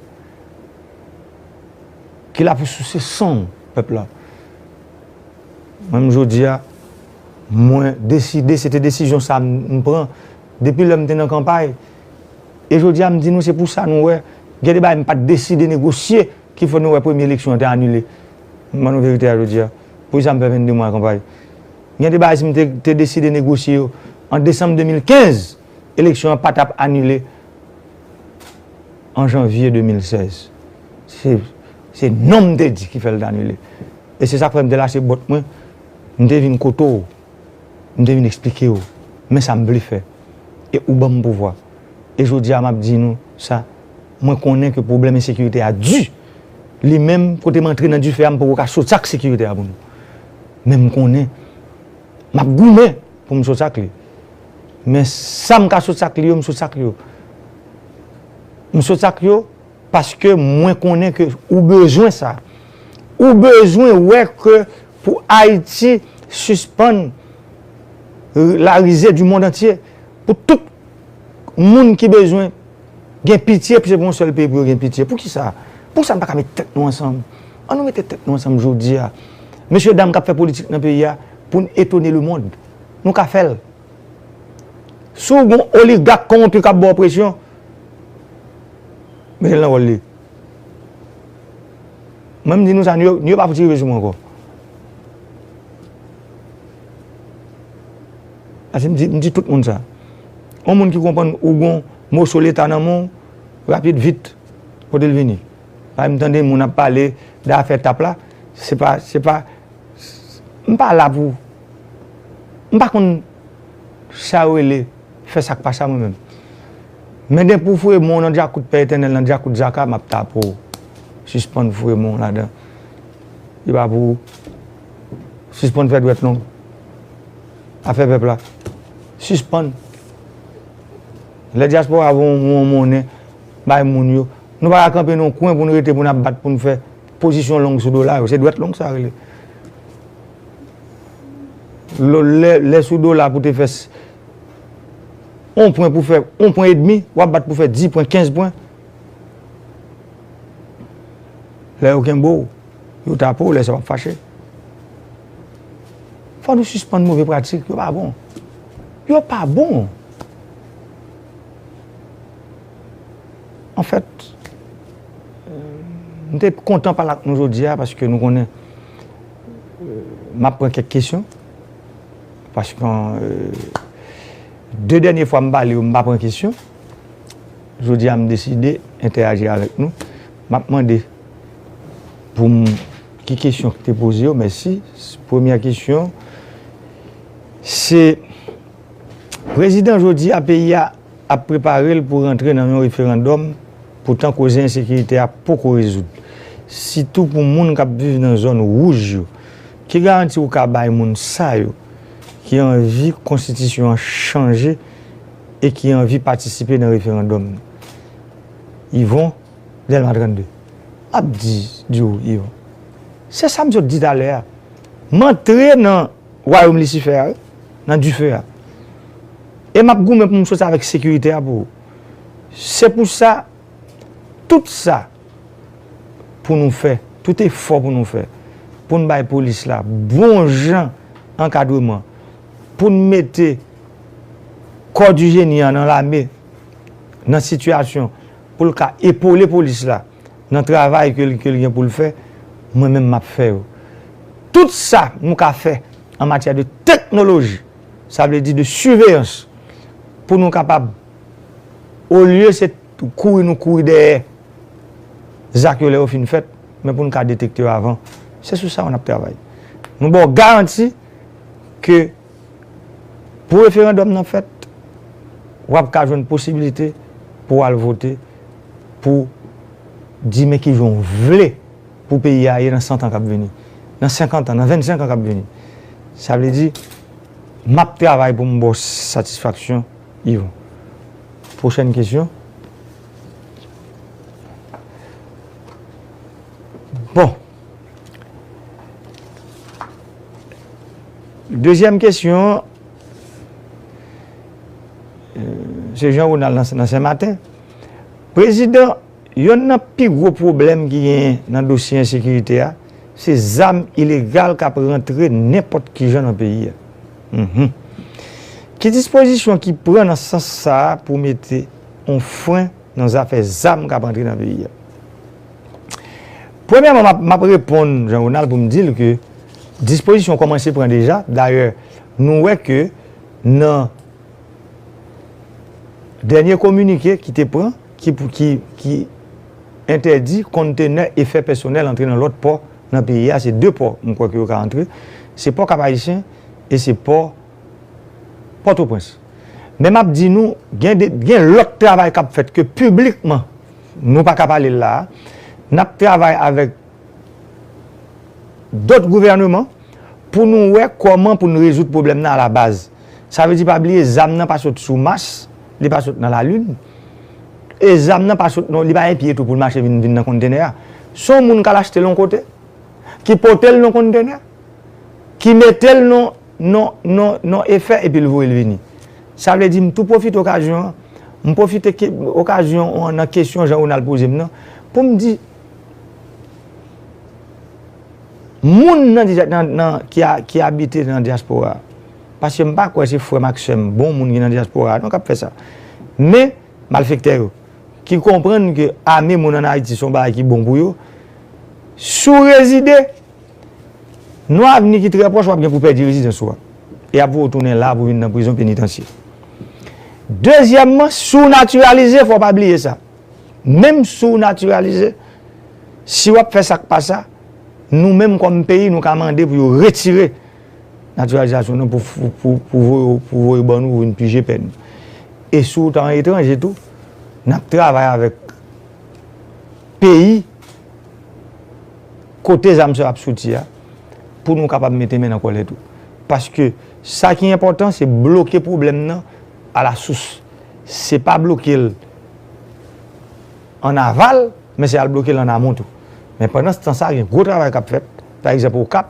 Ki la pou souse san pèp la. Mwen, jodi a, mwen deside, se te desizyon sa m, m pran depi lè m te nan kanpay. E jodi a, m di nou, se pou sa nou wè, gen de bagay m pa t deside negosye ki fè nou wè premye eleksyon an te anile. M ban nou verite a jodi a. Poukisa m fè venndde mwa kanpay? Gen de bagay si m te, te deside negosye yo an desanm de mil kenz, eleksyon an pa t ap anile an janvye de mil sèz. Se, se non m te di ki fè l t anile. E se sa k fè m te lase bòt mwen, m te vin kote w, m te vin eksplike w. Men sa m vle fè. E ou ban m pouvwa. E jodi a, m ap di nou sa, mwen konnen ke pwoblèm ensekirite a di. Li menm, kote m antre nan dife a, m poko ka soti ak sekirite a pou nou. Men m konnen, m ap goumen pou m soti ak li. Men sa m ka soti ak li yo, m soti ak li yo. M soti ak yo paske mwen konnen ke ou bezwen sa. Ou bezwen wè ke pou Ayiti sispann la risée du monde entier, pou tout moun ki bezwen gen pitye, se pou yon sèl peyi pou yo gen pitye. Poukisa? Poukisa n pa ka met tèt nou ansanm? An nou mete tèt nou ansanm jodi a. Mesye dam k ap fè politik nan peyi a, pou n etone lemonn. Nou ka fè l. Si w gen yon oligak kowonpi k ap ba w presyon, mete l nan wòl li. Mwen, m di nou sa, nou yo, nou yo pa fouti rive sou mwen ankò. Paske m di, m di tout moun sa. Yon moun ki konprann ou gon moso Leta nan men w, rapid, vit, kote l vini. Paske m tande moun ap pale de afè tap la, se pa, se pa, m pa la pou, m pa konn sa yo rele fè sa k pa sa mwen menm. Men depi w foure men w nan djakout Pè Etènèl, nan djakout Zaka, m ap tape w. Sispann foure men w ladan. Li pa pou ou. Sispann fè dwèt long. Afè pèp la. Sispann. Lè dyaspora voye yon, yon monnen bay moun yo, nou pa ka kanpe nan yon kwen pou n rete pou n ap bat pou n fè pozisyon long sou dola yo. Se dwèt long sa rele. Lè, lè sou dola pou te fè s-, yon pwen pou fè yon pwen edmi, w ap bat pou fè dis pwen, kenz pwen. Lè yo kenbe w, yo tape w, lè sa w ap fache. Fò nou sispann move pratik, yo pa bon. Yo pa bon. Anfèt, m te kontan pale ak nou jodi a paske nou konnen, euh, m ap pran kèk kesyon. Paske, euh, de dènye fwa m pale yo, m pa pran kesyon. Jodi a, m deside entèyaji avèk nou. M ap mande pou m, ki kesyon ki te poze yo, mèsi. Premyè kesyon, se, prezidan, jodi a, peyi a ap prepare l pou rantre nan yon referandòm, poutan koze ensekirite a poko rezoud. Sitou pou moun k ap viv nan zòn wouj yo. Ki garanti ou ka bay moun sa yo ki anvi konstitisyon an chanje e ki anvi patisipe nan referandòm? Yvon, Dèlma trannde. M ap di, di w, Yvon. Se sa m sot di talè a. M antre nan wayòm Lisifè a, wi, nan dife a. E m ap goumen pou m soti avèk sekirite a pou ou. Se pou sa, tout sa pou nou fè, tout efò pou nou fè, pou n bay polis la bon jan ankadreman, pou n mete kò di jeni an nan lame, nan sitiyasyon pou l ka epole polis la nan travay ke l, ke l gen pou l fè, mwen menm m ap fè yo. Tout sa nou ka fè an matyè de teknoloji, sa vle di de siveyans, pou nou kapab, olye se kouri nou kouri dèyè zak yo lè yo fin fèt, men pou n ka detekte yo avan. Se sou sa n ap travay. Nou ba w garanti ke pou referandòm nan fèt, w ap ka jwenn posibilite pou w al vote, pou di men ki jan w vle pou peyi a ye nan san tan k ap vini, nan senkant an, nan vennsenk an k ap vini. Sa vle di, m ap travay pou m ba w satisfaksyon, Yvon. Pwochèn kesyon. Bon. Dezyèm kesyon, euh, se Jean Ronald nan, nan Senmaten. Prezidan, yonn nan pi gwo pwoblèm ki genyen nan dosye ensekirite a, se zam ilegal k ap rantre nenpòt ki jan nan peyi a. Mhm. Ki dispozisyon ki pran nan sans sa a pou mete yon fren nan zafè zam k ap antre nan peyi a? Premyèman, m ap, m ap reponn Jean Ronald pou m di l ke dispozisyon kòmanse pran deja. Dayè, nou wè ke nan dènye kominike ki te pran, ki, pou- ki, ki entèdi kontenè efè pèsonèl antre nan lòt pò nan peyi a, se de pò, m kwè ke yo ka antre, se pò Kap Ayisyen e se pò Pòtoprens. Men m ap di nou, gen de, gen lòt travay k ap fèt ke piblikman, nou pa ka pale l la a. N ap travay avèk dòt gouvèneman pou nou wè kòman pou n rezoud pwoblèm nan alabaz. Sa vle di, pa bliye, zam nan pa sot sou Mas, li pa sot nan Lalin, e zam nan pa sot, non, li pa gen pye tou pou l mache vin, vin nan kontenè a. Se yon moun k al achte l yon kote, ki pote l nan kontenè, ki mete l nan, nan, nan, nan efè epi l voye l vini. Sa vle di, m tou pwofite okazyon an, m pwofite ke, okazyon an nan kesyon Jean Ronald poze m nan, pou m di, moun nan, dya- nan, nan, ki, a, ki abite nan dyaspora, paske m pa kwè se frè m ak sè m, bon moun ki nan dyaspora, non, k ap fè sa. Men, malfektè yo, ki konprann ke ame moun ann Ayiti se yon bagay ki bon pou yo, si w rezide, nan avni ki trè pwòch, w ap gen pou pèdi rezidans ou a. E y ap voye w tounen la pou vin nan prizon penitansye. Dezyèmman, si w natiralize, fò w pa bliye sa. Menm si w natiralize, si w ap fè sa k pa sa, nou menm kòm peyi, nou ka mande pou yo retire natiralizasyon nou pou, pou, pou, pou voye, pou voye ban nou pou vin pije pèn. E si w ta an etranje tou, n ap travay avèk peyi kote zam sa yo ap soti a, pou nou kapab mete men nan kòlè tou. Paske sa ki enpòtan, se bloke pwoblèm nan alasous. Se pa bloke l an aval, men se al bloke l an amon tou. Men pandan tan sa, gen gwo travay k ap fèt. Pa egzanp, Okap,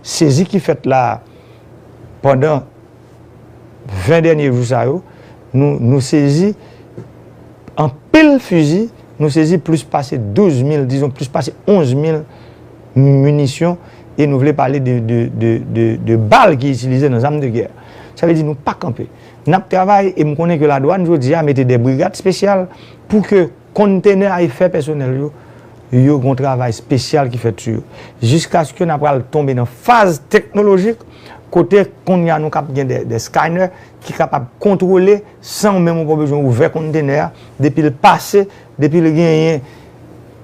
sezi ki fèt la a, pandan ven dènye jou sa yo, nou, nou sezi anpil fizi, nou sezi plis pase douz mil, dizon, plis pase onz mil minisyon, e nou vle pale de, de, de, de, de bal ki itilize nan zam de gè. Sa vle di nou pa kanpe. N ap travay, e m konnen ke ladwàn jodi a mete de brigad espesyal pou ke kontenè a efè pèsonèl yo, yo gon travay espesyal ki fèt sou yo. Jiskaske n ap pral tonbe nan faz teknolojik, kote kounye a nou kap gen de, de scanner ki kapab kontwole san w menm ou pa bezwen ouvè kontenè a, depi l pase, depi l genyen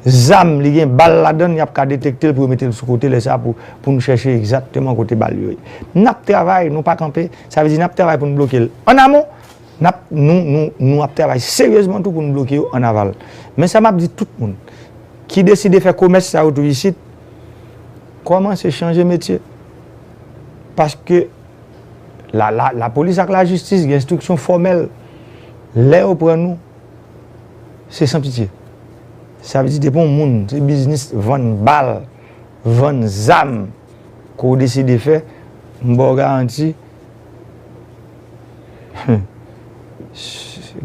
zam, li gen bal ladan l, y ap ka detekte l pou yo mete l sou kote, lè sa pou, pou nou chèche egzakteman kote bal yo ye. N ap travay, nou pa kanpe, sa vle di n ap travay pou n bloke l an amon, n ap, nou, nou, nou ap travay seryezman tou pou n bloke yo an aval. Men sa m ap di tout moun ki deside fè komès sa yo tou isit, kòmanse chanje metye. Paske la, la, lapolis ak lajistis gen enstriksyon fòmèl. Lè yo pran nou, se san pitye. Sa vle di depi yon moun, se biznis vann bal, vann zam, ke w deside fè, m ba w garanti,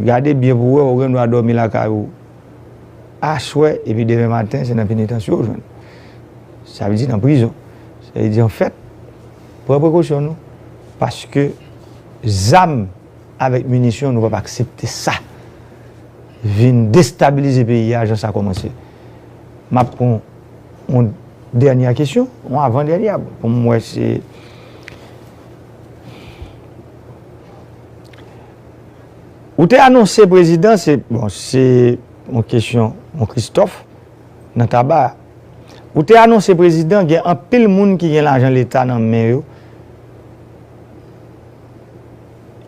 gade byen pou w wè, ou gen dwa dòmi lakay ou aswè, epi demen maten, se nan penitansye w jwenn. Sa vle di nan prizon. Sa vle di, anfèt, pran prekosyon nou, paske zam avèk minisyon, nou p ap aksepte sa vin destabilize peyi a jan sa kòmanse. M ap pran yon dènye kesyon, yon avan dènye, pou m wè se. Ou te anonse prezidan, se, bon, se yon kesyon, yon Christophe, nan Taba. Ou te anonse prezidan gen anpil moun ki gen lajan leta nan men yo,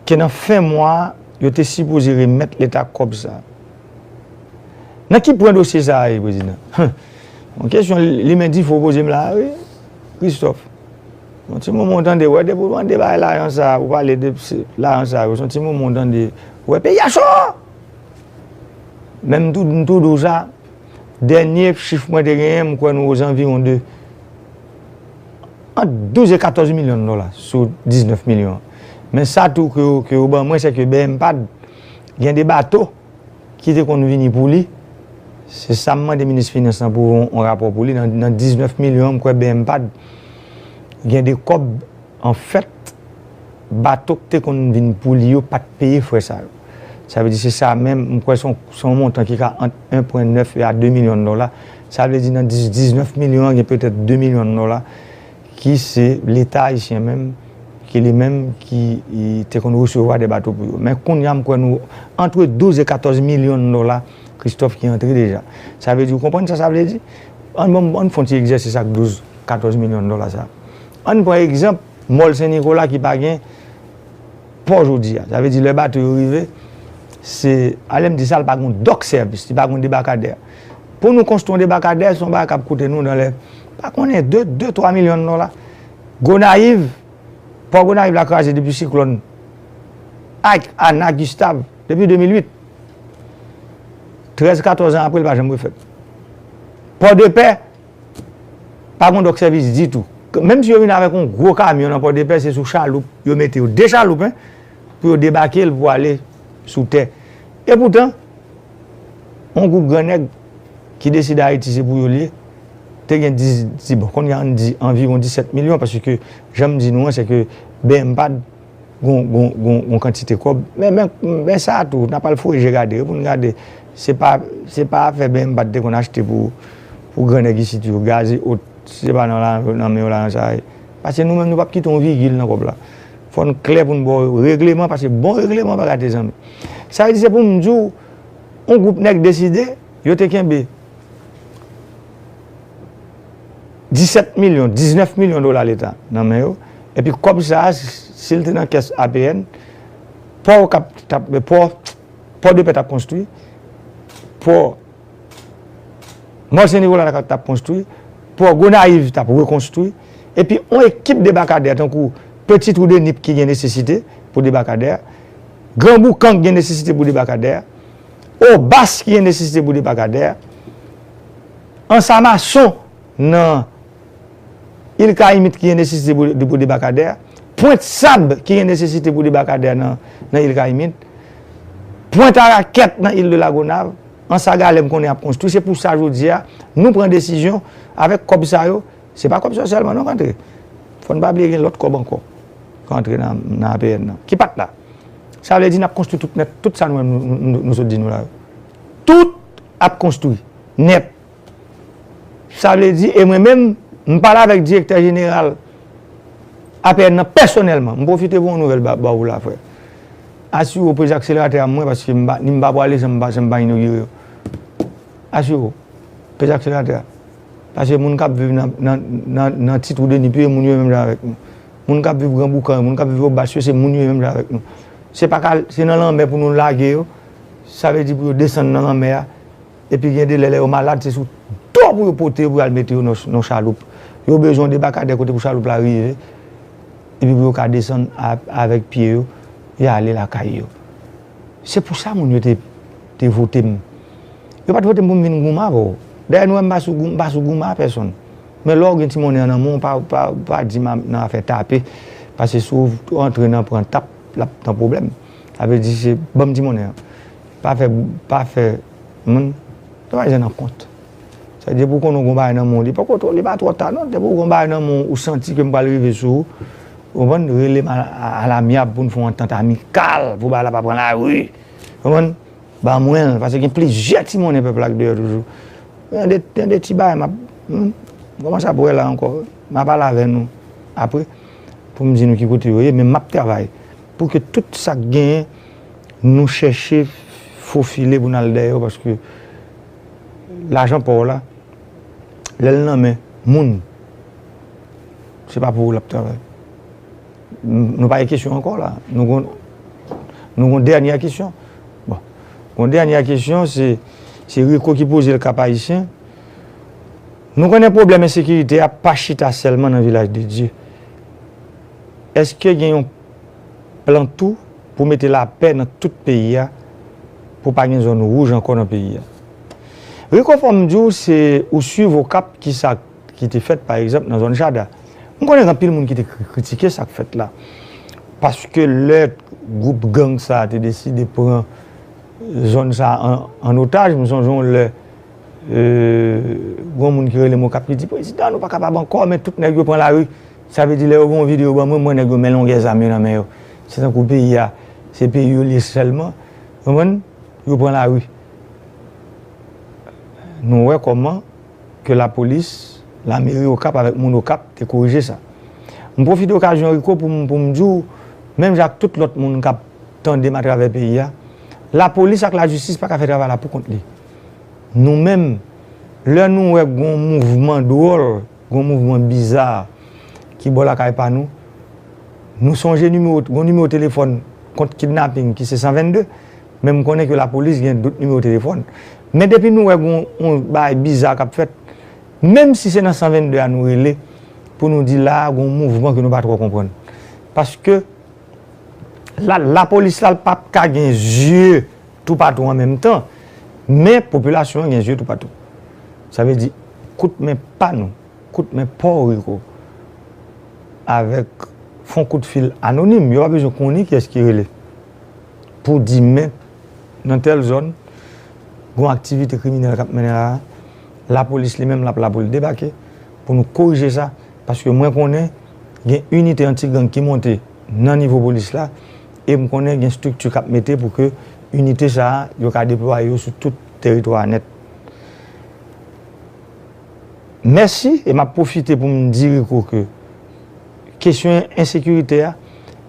ke nan fen mwa a, yo te sipoze remèt leta kòb sa. Nan ki pwen dosye sa a ye, prezidan? Yon kesyon li menm di fò poze m la, wi, Christophe. Yon ti moman w tande, wè, depi w mande bagay lajan sa, ou pale de se, lajan sa yo, se yon ti moman w tande, wè, peyi a cho! Men m tou, m tou di w sa, Dènye chif mwen te genyen, m kwè nou ozanviwon de ant douz e katòz milyon dola sou diznèf milyon. Men sa tou ke yo, ke yo ban mwen, se ke B M pad gen de bato ki te konn vini pou li. Se sa m mande minis finans lan pou yon, yon rapò pou li. Nan, nan diznèf milyon, m kwè B M pad gen de kòb, anfèt, bato k te konn vin pou li yo pa t peye frè sa yo. Sa vle di se sa menm, m kwè se yon, se yon montan ki ka ant en pwen nèf e a de milyon dola. Sa vle di nan dis, diznèf milyon an, gen petèt de milyon dola ki se Leta ayisyen menm, ki li menm ki, i, te konn resevwa de bato pou yo. Men kounye a, m kwè nou antre douz e katòz milyon dola, Christophe, ki antre deja. Sa vle di, ou konprann sa sa vle di? Ann, bon, ann fè yon ti egzèsis ak douz, katòz milyon dola sa. Ann pran egzanp, Mòl Sen Nikola ki pa gen pò jodi a. Sa vle di, lè bato yo rive, se, alè m di sa, li pa gen dòk sèvis, li pa gen debakadè. Pou nou konstwi yon debakadè, se yon bagay k ap koute nou nan lè, pa konnen, de, de, twa milyon dola. Gonayiv, pò Gonayiv la kraze depi siklòn Ike, Ana, Gustav, depi de mil uit. Trèz, katòz an apre, li pa janm refèt. Pòdepè, pa gen dòk sèvis ditou. Menm si yo vin avèk yon gwo kamyon nan Pòdepè, se sou chaloup yo mete yo. De chaloup, en, pou yo debake l pou ale sou tè. Epoutan, yon gwoup gran nèg ki deside Ayiti se pou yo l ye, te gen dis, di, bon, kounye a ann di anviwon disèt milyon, paske jan m di nou an, se ke B M pad gon, gon, gon, gon kantite kòb. Men, men, men sa tou, n ap al foure je gade, wi, pou n gade. Se pa, se pa afè B M pad te konn achte pou, pou gran nèg isit yo, gaz e ot, si se pa nan la, nan men yo lajan sa ye. Paske nou menm, nou p ap kite yon vigil nan kòb la. Fò n klè pou n ba w regleman, paske bon regleman pa gate zanmi. Sa vle di, se pou m di w, yon gwoup nèg deside, yo te kenbe disèt milyon, diznèf milyon dola Leta nan men yo. Epi kòb sa a, si l te nan kès A P N, pò Okap t ap, pò, pò Depè t ap konstwi, pò Mòl Sen Nikola t ap konstwi, pò Gonayiv t ap rekonstwi, epi yon ekip debakadè tankou Peti Twou de Nip ki gen nesesite pou debakadè, Gran Boukan ki gen nesesite pou debakadè, Obas ki gen nesesite pou debakadè, Ansamason nan Il Kayimit ki gen nesesite pou, pou debakadè, Pwent Sab ki gen nesesite pou debakadè nan, nan Il Kayimit, Pwent Arakèt nan Il de Lagonav, Ansa Galè m konnen ap konstwi. Se pou sa jodi a, nou pran desizyon avèk kòb sa yo, se pa kòb sa yo sèlman non k antre. Fò n pa bliye gen lòt kòb ankò k antre nan, nan A P N nan, ki pa t la. Sa vle di n ap konstwi tout nèt, tout sa nou menm nou, nou, nou, nou sot di nou la yo. Tout ap konstwi nèt. Sa vle di, e mwen menm, m pale avèk direktè jeneral A P N nan pèsonèlman. M pwofite voye yon nouvèl ba, ba ou la, frè. Asire w peze akseleratè a mwen, paske m pa, ni m pa pwale san m pa, san m pa inogire yo. Asire w, peze akseleratè a. Paske moun k ap viv nan, nan, nan, nan Ti Twou de Nip yo, e moun yo menm jan avèk nou. Moun k ap viv Gran Boukan yo, moun k ap viv Obas yo, se moun yo menm jan avèk nou. Se pa ka, se nan lanmè pou nou lage yo. Sa vle di pou yo desann nan lanmè a. Epi gen de lè, lè yo malad, se sou do pou yo pote yo pou y al mete yo nan, nan chaloup. Yo bezwen yon debakadè kote pou chaloup la rive. Epi pou yo ka desann a, avèk pye yo, y ale lakay yo. Se pou sa moun yo te, te vote m. Yo pa t vote m pou m vin goumen avè w. Dayè, nou wè m pa sou gou-, m pa sou goumen a pèsonn. Men lè w gen ti monnen an nan men w, pa, pa, pa di m a, nan afè tape. Paske si w antre nan pran tap, l ap nan pwoblèm. Sa vle di se ban m ti monnen an. Pa fè, pa fè moun, travay zen nan kont. Sa vle di pou w konnen w gen yon bagay nan men w, li poko twò, li pa twò ta non. Depi w gen yon bagay nan men w, ou santi ke m pral rive sou ou, ou konprann, rele m a, a, a lamyab pou n fè yon antant amikal, pou bagay la pa pran lari. Ou konprann? Ban mwen l, paske gen plizyè ti monnen pèp la k deyò toujou. Gen de, gen de ti bagay m ap, hmm, m kòmanse ap wè la ankò. M a pale avè nou apre pou m di nou ki kote yo ye, men m ap travay pou ke tout sa k genyen, nou chèche fofile pou n al dèyè yo, paske lajan pa w la, lè l nan men moun, se pa pou ou l ap travay. Nou pa gen kesyon ankò la. Nou gon, nou gon dènyè kesyon. Bon. Gon dènyè kesyon, se, se Rico ki poze l, Kap Ayisyen. Nou konnen pwoblèm ensekirite a pa chita sèlman nan Vilaj de Dye. Èske gen yon plan tou pou mete lapè nan tout peyi a, pou pa gen zòn wouj ankò nan peyi a? Rico, fò m di w, se ou swiv Okap, kisa ki te fèt, pa egzanp, nan zòn Chada. M konnen gen anpil moun ki te kri- kritike sa k fèt la. Paske lè gwoup gang sa a te deside pran zòn sa a an, an otaj, m sonje yon lè, e, gen yon moun ki rele m Okap ki di, "Prezidan, nou pa kapab ankò," men tout nèg yo pran lari. Sa vle di, lè yo gen yon videyo ban mwen, m wè nèg yo men longè zam yo nan men yo. Se tankou peyi a, se peyi yo l ye sèlman. Konprann? Yo pran lari. Nou wè kòman ke lapolis, lameri Okap avèk moun Okap te korije sa. M pwofite okazyon, Rico, pou m, pou m di w, menm jan ak tout lòt moun k ap tande m atravè peyi a, lapolis ak lajistis pa ka fè travay la pou kont li. Nou menm, lè nou wè gon mouvman dwòl, gon mouvman biza ki bò lakay pa nou, nou sonje nimewo, gon nimewo telefòn kont kidnaping ki se san vennde, men m konnen ke lapolis gen dòt nimewo telefòn. Men depi nou wè gon yon bagay biza k ap fèt, menm si se nan san vennde a nou rele, pou nou di la a gon mouvman ke nou pa twò konprann. Paske la, lapolis la, l p ap ka gen zye toupatou an menm tan, men popilasyon an gen zye toupatou. Sa vle di, kout men pa nou, kout men pa w, Rico, avèk fon kout fil anonim, yo pa bezwen konnen kiyès ki rele, pou di men nan tèl zòn, gon aktivite kriminèl k ap mennen la, lapolis li menm l ap la pou l debake, pou nou korije sa, paske mwen konnen gen inite anti-gang ki monte nan nivo polis la, e m konnen gen estrikti k ap mete pou ke inite sa a, yo ka deplwaye yo sou tout teritwa a nèt. Mèsi, e m ap pwofite pou m di Rico ke kesyon ensekirite a,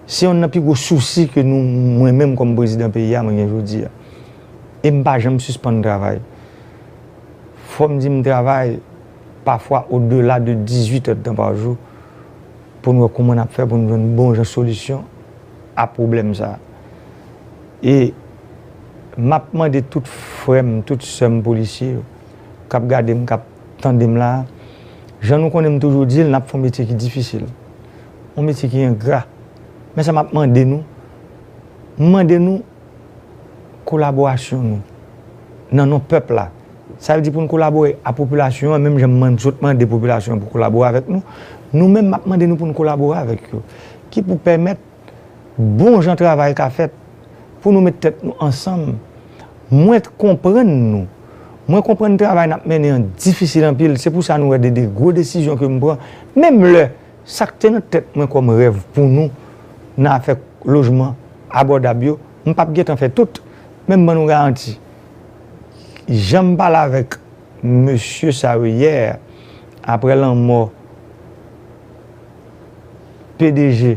se youn nan pi gwo sousi ke nou, mwen menm kòm prezidan peyi a, mwen gen jodi a. E m pa janm sispann travay. Fò m di m travay pafwa au-delà de dix-huit heures de temps par jour, pou n wè kòman n ap fè pou n jwenn bon jan solisyon a pwoblèm sa a. E m ap mande tout frè m, tout sè m polisye yo k ap gade m, k ap tande m la a, jan nou konnen m toujou di l, n ap fè yon metye ki difisil, yon metye ki engra. Men sa m ap mande nou, m mande nou kolaborasyon nou nan non pèp la. Sa vle di pou n kolabore a popilasyon an, menm jan m sot mande popilasyon an pou kolabore avèk nou, nou menm m ap mande nou pou n kolabore avèk yo. Ki pou pèmèt bon jan travay ka fèt, pou nou met tèt nou ansanm. Mwen konprann nou. Mwen konprann travay n ap mennen an difisil anpil. Se pou sa nou wè de, de gwo desizyon ke m pran. Menm lè sa k te nan tèt mwen kòm rèv pou nou nan afè lojman abòdab yo, m p ap gentan fè tout, men m ban nou garanti, jan m pale avèk mesye sa yo yè, apre lanmò P D G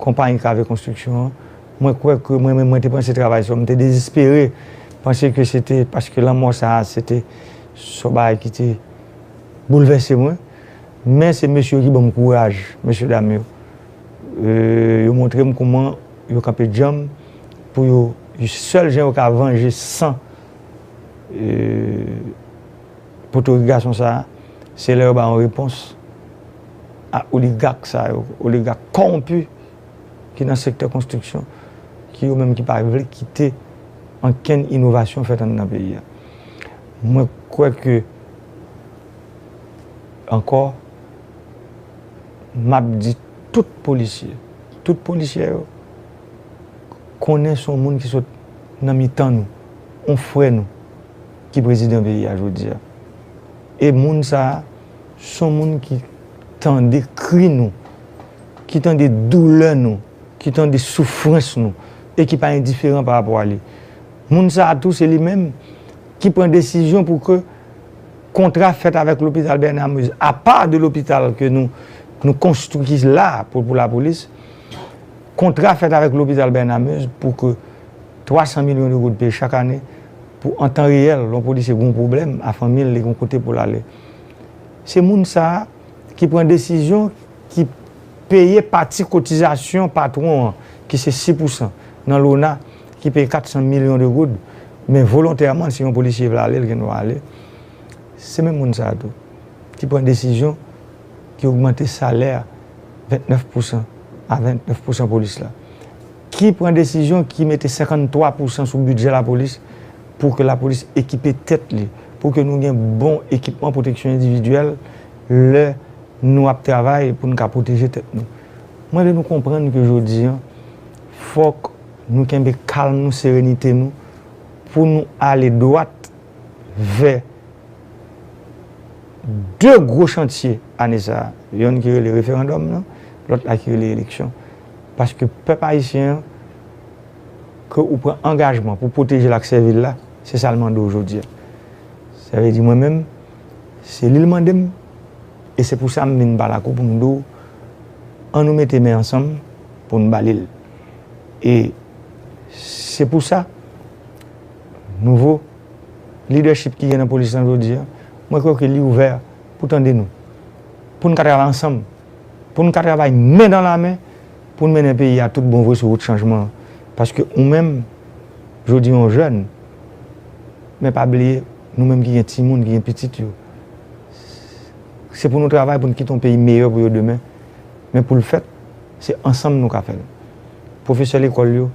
konpayi K V Konstriksyon an, mwen kwè ke mwen menm, mwen te panse travay sa, mwen te dezespere, panse ke se te paske lanmò sa a, se te yon bagay ki te boulvèse mwen. Men se mesye yo ki ban m kouraj, mesye dam yo. E, yo montre m kòman yo kanpe djanm pou yo, sèl jan yo ka vanje san, e, potorik gason sa a, se lè yo ba yon repons a oligak sa yo, oligak kòwonpi ki nan sektè konstriksyon, ki yo menm ki pa vle kite ankenn inovasyon fèt anndan peyi a. Mwen kwè ke, ankò, m ap di tout polisye, tout polisyè yo, konnen se yon moun ki sot nan mitan nou, yon frè nou, ki prezidan peyi a jodi a. E moun sa a, se yon moun ki tande kri nou, ki tande doulè nou, ki tande soufrans nou, e ki pa endiferan pa rapò a li. Moun sa a tou, se li menm ki pran desizyon pou ke kontra fèt avèk lopital Bernard Meuze, apa de lopital ke nou, nou konstwi la pou, pou lapolis, kontra fèt avèk lopital Bernard Meuze pou ke twa san milyon de goud peye chak ane pou an tan reyèl, lè yon polisye gen yon pwoblèm a fanmi l, li gen yon kote pou l ale. Se moun sa a ki pran desizyon, ki peye pati kotizasyon patwon an, ki se sis pousan nan lona, ki peye kat san milyon de goud, men volontèman, si yon polisye vle ale, l gen dwa ale. Se menm moun sa a tou ki pran desizyon ki ogmante salè vennèf pousan a vennèf pousan polis la, ki pran desizyon ki mete senkanntwa pousan sou bidjè lapolis pou ke lapolis ekipe tèt li, pou ke nou gen bon ekipman pwoteksyon endividyèl lè nou ap travay pou n ka pwoteje tèt nou. Mwen vle nou konprann ke jodi a, fòk nou kenbe kalm nou, serenite nou, pou nou ale dwat vè de gwo chantye ane sa a. Yonn ki rele referandòm nan, lòt la ki rele eleksyon. Paske pèp ayisyen an, ke ou pran angajman pou pwoteje l ak sèvi l la, se sa l mande w jodi a. Sa vle di mwen menm, se li l mande m, e se pou sa m vin pale ak ou pou m di w, ann nou mete men ansanm pou n ba li l. E se pou sa, nouvo lidèchip ki gen nan polis lan jodi a, mwen kwè ke li ouvè pou tande nou, pou n ka travay ansanm, pou n ka travay men dan la men, pou n mennen peyi a tout bon vre sou wout chanjman an. Paske ou menm, jodi a w jèn, men pa bliye, nou menm ki gen timoun, ki gen pitit yo, se pou nou travay pou n kite yon peyi meyè pou yo demen. Men pou l fèt, se ansanm nou ka fè l. Pwofesè lekòl yo,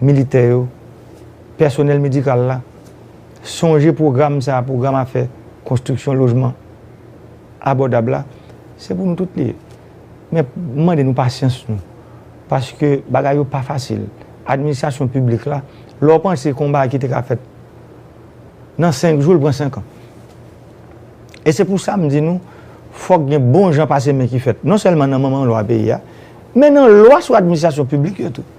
militè yo, pèsonèl medikal la, sonje pwogram sa a, pwogram afè konstriksyon lojman abòdab la, se pou nou tout li ye. Men m mande nou pasyans nou, paske bagay yo pa fasil. Administrasyon piblik la, lè w panse konba a ki te ka fèt nan senk jou, l pran senk an. E se pou sa m di nou, fòk gen bon jan pase men ki fèt, non sèlman nan manman lwa peyi a, men nan lwa sou administrasyon piblik yo tou,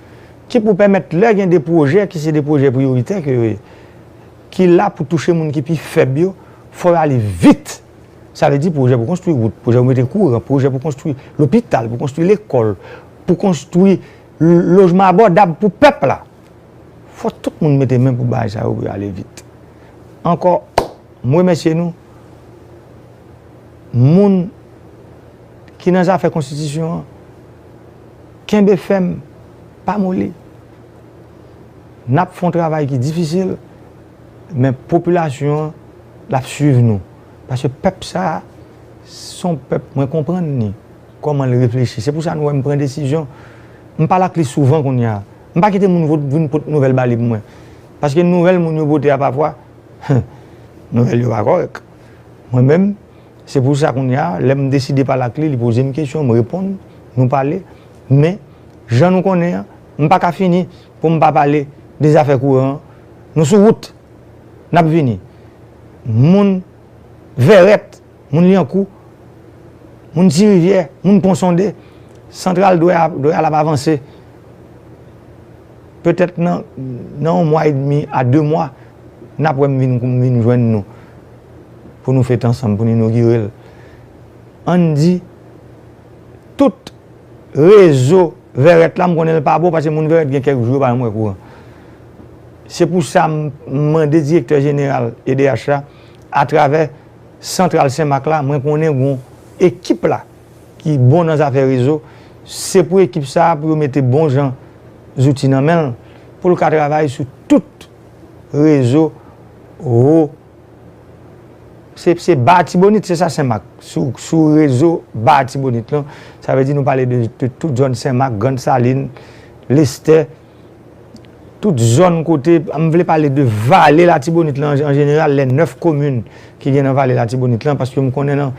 ki pou pèmèt lè gen de pwojè ki se de pwojè priyoritè ke yo ye, ki la pou touche moun ki pi fèb yo, fò yo ale vit. Sa vle di pwojè pou konstwi wout, pwojè pou mete kouran, pwojè pou konstwi lopital, pou konstwi lekòl, pou konstwi l-, lojman abòdab pou pèp la. Fò tout moun mete men pou bagay sa yo pou yo ale vit. Ankò, m remèsye nou, moun ki nan zafè konstitisyon an, kenbe fèm, pa moli. N ap fè yon travay ki difisil, men popilasyon an, l ap swiv nou. Paske pèp sa a, se yon pèp mwen konprann li, kòman l reflechi. Se pou sa nou wè m pran desizyon. M pale ak li souvan kounye a. M pa kite moun vo-, vin pot nouvèl ba li pou mwen. Paske nouvèl moun yo pote a pafwa, nouvèl yo pa kòrèk. Mwen menm, se pou sa kounye a, lè m deside pale ak li, li poze m kesyon, m reponn, nou pale. Men, jan nou konnen an, m pa ka fini pou m pa pale de zafè kouran an. Nou sou wout, n ap vini. Moun Vèrèt, moun Lyankou, moun Ti Rivyè, moun Pon Sonde, santral dwè a, dwè a l ap avanse. Petèt nan, nan yon mwa edmi a de mwa, n ap wè m vin, m vin jwenn nou pou nou fete ansanm, pou n inogire l. Ann di, tout rezo Vèrèt la, m konnen l pa bon, paske moun Vèrèt gen kèk jou yo pa janm wè kouran. Se pou sa m mande direktè jeneral E D H la, atravè santral Senmak la, mwen konnen gon ekip la ki bon nan zafè rezo, se pou ekip sa a pou yo mete bon jan zouti nan men l, pou l ka travay sou tout rezo wo. Se, se Ba Atibonit, se sa Senmak. Sou, sou rezo Ba Atibonit lan, sa vle di nou pale de, de tout zòn Senmak, Grann Salin, Lestè, tout zòn kote, m vle pale de vale Latibonit lan an, an jeneral, lè nèf komin ki gen nan vale Latibonit lan, paske m konnen nan,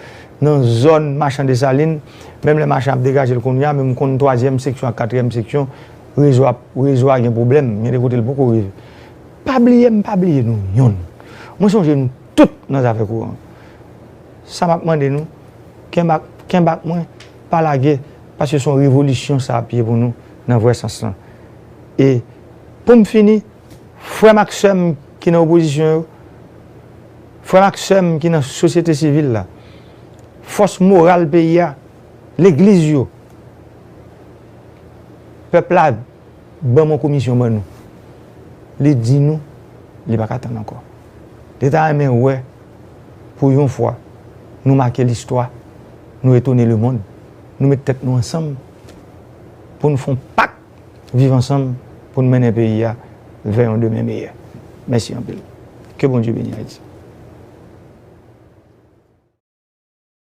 nan zòn Machan Desalin, menm lè Machan ap degaje l kounye a, men m konn twazyèm seksyon ak katriyèm seksyon, rezo a, rezo a gen pwoblèm, gen de kote l poko rive. Pa bliye m, pa bliye nou yonn. Mwen sonje nou tout nan zafè kouran. Sa m ap mande nou, kenbe ak, kenbe ak mwen, pa lage, paske se yon revolisyon sa ap ye pou nou nan vrè sans lan. E pou m fini, frè m ak sè m ki nan opozisyon yo, frè m ak sè m ki nan sosyete sivil la, fòs moral peyi a, legliz yo, pèp la ban m yon komisyon ban nou. Li di nou, li pa ka tann ankò. Li ta renmen wè, pou yon fwa, nou make listwa, nou etone lemonn, nou met tèt nou ansanm pou n fè yon pak viv ansanm pou n mennen peyi a vè yon demen meyè. Mèsi anpil. Ke Bondye beni Ayiti.